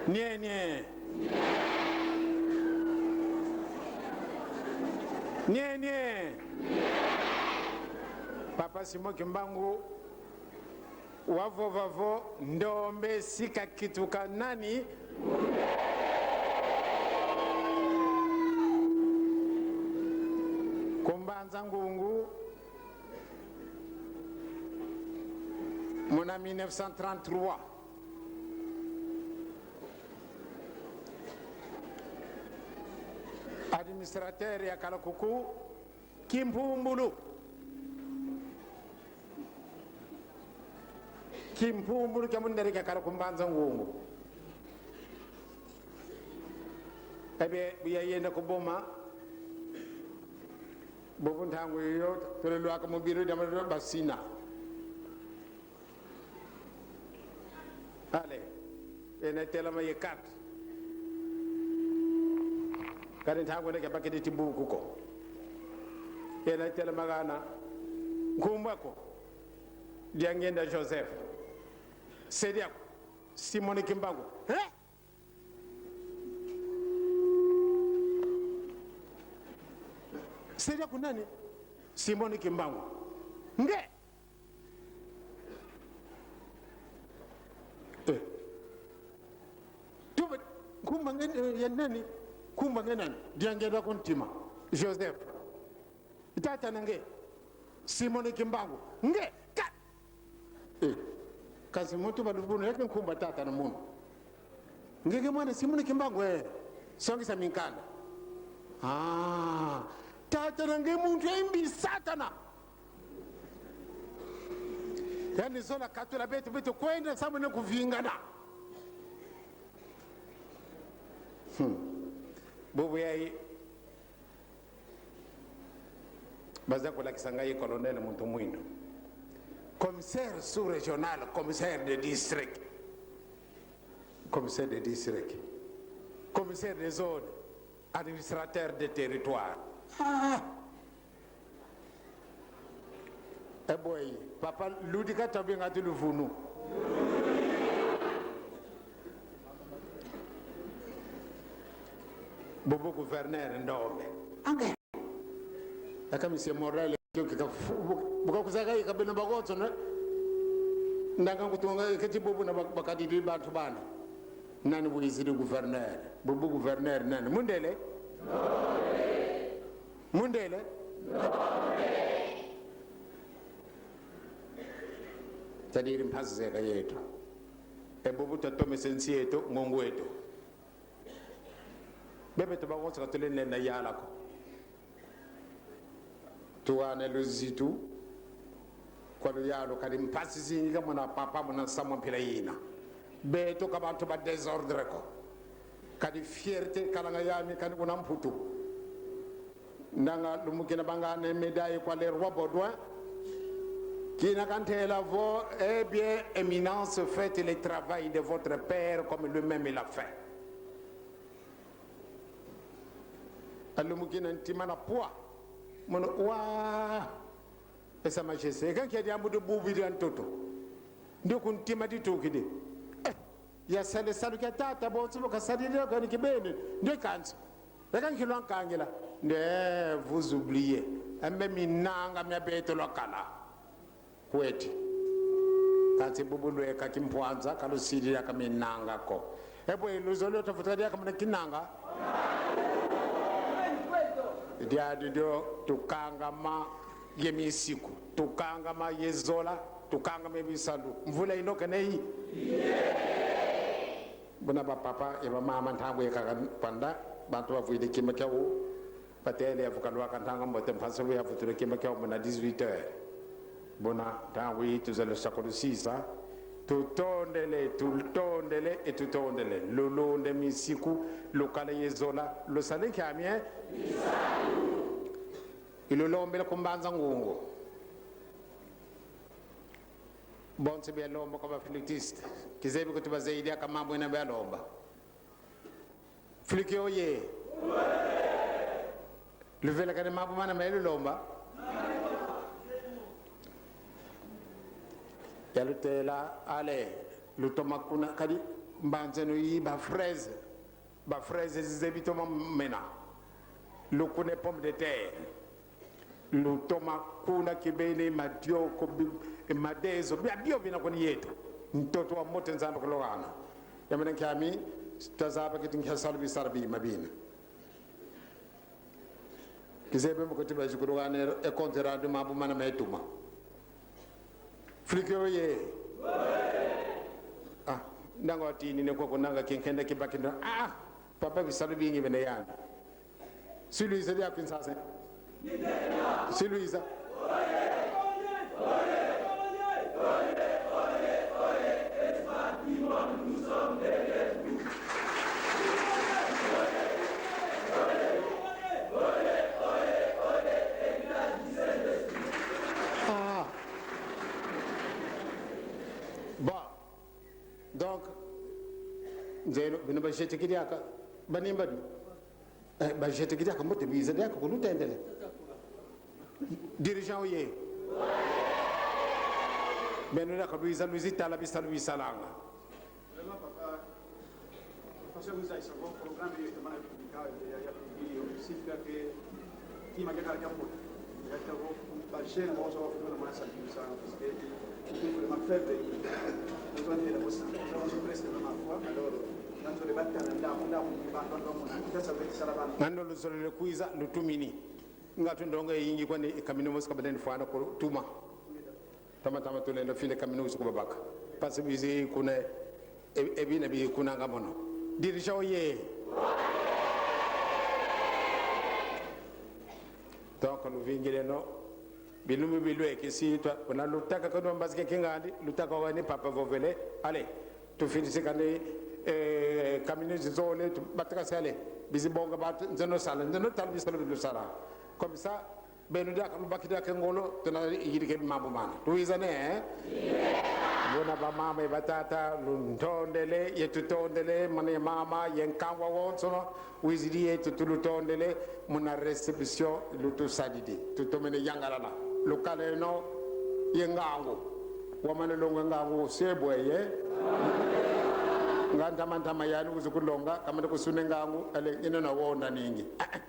Nie, nie. Nie, nie. Papa Simon Kimbangu wavova vo: ndombe si kakituka nani? Ku Mbanza Ngungu, muna mille neuf cent trente-trois, administrateur yakala kuku Kimpumbulu. Kimpumbulu kia mundele kiakala ku Mbanza Ngungu. Eh bien, bu yayenda ku Boma, bobo ntangu yoyo, tole lwaka mu biro dia ma-, basina. Allez, yena telama ye carte. Kadi ntangu yina ke bakidi ti buku ko. Yena telama gana. Nkumbu aku Diangienda Joseph. Se diaku Simon Kimbangu. Eh? Se diaku nani? Simon Kimbangu. Nge. Eh. Tuba, nkumbu a nge, eh, ya nani? Nkumbu a nge nani? Diangienda ku ntima. Joseph. Tata na nge, Simon Kimbangu. Nge, ka-, eh, kansi muntu ba luvunu, ya ke nkumbu a tata na munu. Nge ke mwana Simon Kimbangu, eh, songisa minkanda. Ah, tata na nge muntu ya imbi Satana. Yani zola katula beto, beto kwenda samu na kuvingana. Hmm. Bubu yayi, baza kulakisa ngai colonel muntu mwindu. Commissaire sous-régional, commissaire de district. Commissaire de district. Commissaire de zone, administrateur de territoire. Ah! E boy, papa, ludi ka tabi nga ti luvunu. Bobo gouverneur ndombe. Ange. Aka monsieur Morel, kio kika fu-, bu-, bu kakuzaka yika beno bagonso, ne? Ndanga kutunga keti bobo na bak-, bakadidi bantu bana. Nani bu yizidi gouverneur? Bobo gouverneur nani? Mundele? Mundele? C'est-à-dire mpasi zeka yeto. E bobo tatomese nsi eto, ngungu eto. Bebeto bagonso ka tulendi lenda yala ko. Tuwana luzitu kwa luyalu, kadi mpasi zingi ka muna papa muna nsamu a mpila yina. Beto ka bantu ba désordre ko. Kadi fierté kalanga yami kani kuna Mputu. Ndanga lumbu kina bangana médaille kwa le roi Baudouin. Kina kantela vo: eh bien, Éminence, faites le travail de votre père comme lui-même il a fait. A lumbu kina ntima na pwa. Mono, wa, e Sa Majesté, e kansi kia diambu di bubu dia ntoto. Ndio ku ntima ditukidi. Eh, yasala salu kia tata, bonso bu kasadidi, kani kibeni. Ndio kansi. E kansi ki lwankangila. Ndio, eh, vous oubliez. E mbe minanga mia beto lwakala. Kweti. Kansi bubu lweka kimpwanza, ka lusidi diaka minanga ko. E bwe, luzolo tafuta diaka muna kinanga. Diadi dio, tukangama ye misiku, tukangama ye zola, tukangama ye bisalu. Mvula ino kena yi. Buna ba papa ye ba mama, ntangu yakaka panda, bantu bavwidi kima kiau, batele yavuka lwaka ntangwa mbote, mpasi bu yavutula kima kiau muna dix-huit heures. Buna ntangu yi tuzolele sa kulusisa. Tutondele, tutondele, e tutondele. Lulunda misiku, lukala ye zola, lusala nkiamie. I lulombele ku Mbanza Ngungu. Bonso bia lomba kwa ba flûtiste. Kizebi kutu bazeyi diaka mambu ina bia lomba. Flûte oye. Luvelakane mambu mana me lulomba. Yalutela, allez, lutoma kuna, kadi mbanzeno yi ba fraises. Ba fraises zizebi toma mena. Lukune pomme de terre. Lutoma kuna kibeni madioko, bi-, madezo, bia bio bina kwani yeto. Ntoto wa mbote Nzambi kulogana. Yamene nkiami, twazaba kiti nkia salu bisalu bima bina. Kizebi mu kuti bazi kulogana e compte rendu mambu mana me tuma. Flûte oye. Ah, nanga watini ne kwa kunanga kinkenda kibaki ndo. Ah, papa bisalu bingi bene yani. Si luiza dia Kinshasa. Si luiza. Ah. Bon. Donc, nzeno, bino ba jete kidiaka, banimba du. Eh, ba jete kidiaka mbote biza diaka kulutendele. Dirigeant oye. Beno diaka luiza, luizi tala bisalu bisalanga. Vraiment, papa, façon vous avez savoir programme et comment la publication, il y a, il y a publié, c'est que kima kaka kia mbote. Ya tabo, ba chaîne, bon, ça va faire le moins ça, ça, parce que c'est vraiment faible. Nous on est là, ça, ça, on se presse vraiment à voir. Alors, quand on débat, on a, on a, on a, on a, on a, ça, ça va être ça, là-bas. Ngano luzolele kwiza, lutumini. Ngatu ndonga yingi kwani, kamino mosi kabeleni fwana ko tuma. Tama tama tulenda file kamino usu kubabaka. Pasi bizi kuna, e, e bina bi kuna nga mono. Dirigeant oye. Donc, luvingileno. Bilumbu bilweke si twa, kuna lutaka kono mbazike kingandi, lutaka wani papa vovele. Allez, tufidisi kani, eh, kamino zizole, tubataka sale. Bizi bonga batu, nzeno sala, nzeno tala bisalu bilusala. Comme ça, beno diaka lubakidi diaka ngolo, tuna yidike mambu mana. Tuwizane, eh? Buna ba mama ye ba tata, luntondele, ye tutondele, mane mama, ye nkangu wawonsono, wizidi yeto tulutondele, muna réception lutusadidi. Tutomene yangalala. Lukaleno, ye ngangu. Wamane longa ngangu, sebwe ye. Nga ntama ntama yani wizi kulonga, kamane kusune ngangu, ale, ino na wonda ningi. Ah, ah.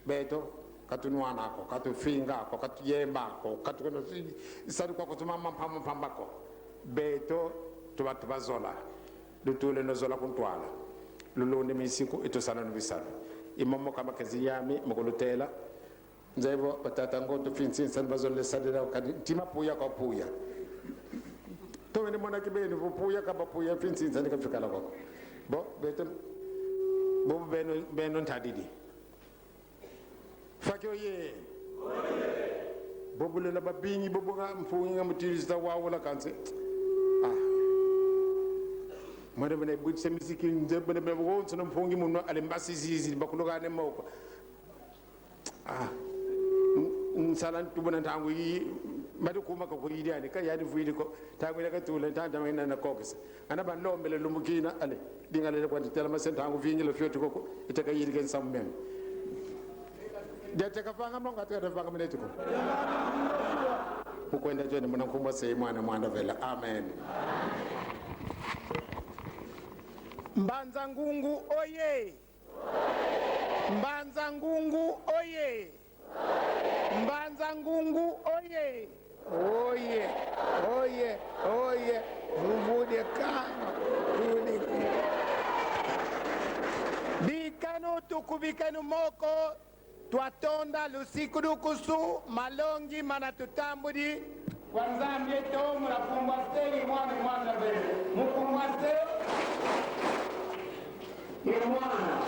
Beto, ka tunwana ko, ka tufinga ko, ka tuyemba ko, ka tu-, sadi kwa kutuma mpamba mpamba ko. Beto, tuba, tuba zola. Lutuleno zola ku ntwala. Lulonde misiku, i tusaleno bisalu. I momo kama kezi yami, mu kulutela. Nzebo, batata ngo, tufinsi, nsani bazolele sadila, kadi, ntima puya kwa puya. Tomene mona kibeni, vo puya, kaba puya, finsi, nsani kafikala kwa. Bon, beto, bobo beno, beno ntadidi. Faki oye. Bobo lenda babingi, bobo nga mpungi nga mutiri zita wawula kansi. Ah. Mwana bana bwitse miziki nze bana bana wonso na mpungi muno ale mbasi zizi bakulogane moko. Ah. N-, nsala ntubuna ntangu yi, madi kuma ka kuyidi yani, ka yani vwidi ko, ntangu yi na katula, ntangu yi na, na kokisa. Ana banlombele lumbu kina, ale, dinga lele kwa ntitela mase ntangu vingila fioti koko, iteka yirike nsamu meme. Dia teka vanga mlonga, teka vanga mineti ko. Ukwenda joni muna nkumbu a Se, Mwana, Mwana Vela. Amen. Mbanza Ngungu oye! Mbanza Ngungu oye! Mbanza Ngungu oye! Oye, oye, oye, vuvu dia kanga, vuvu dia kanga. Bikanu tukubikanu moko, twatonda lusiku lukusu, malongi mana tutambudi. Kwa Nzambi eto, muna nkumbu a Se, ye Mwana, Mwana Vela. Mu nkumbu a Se, ye Mwana.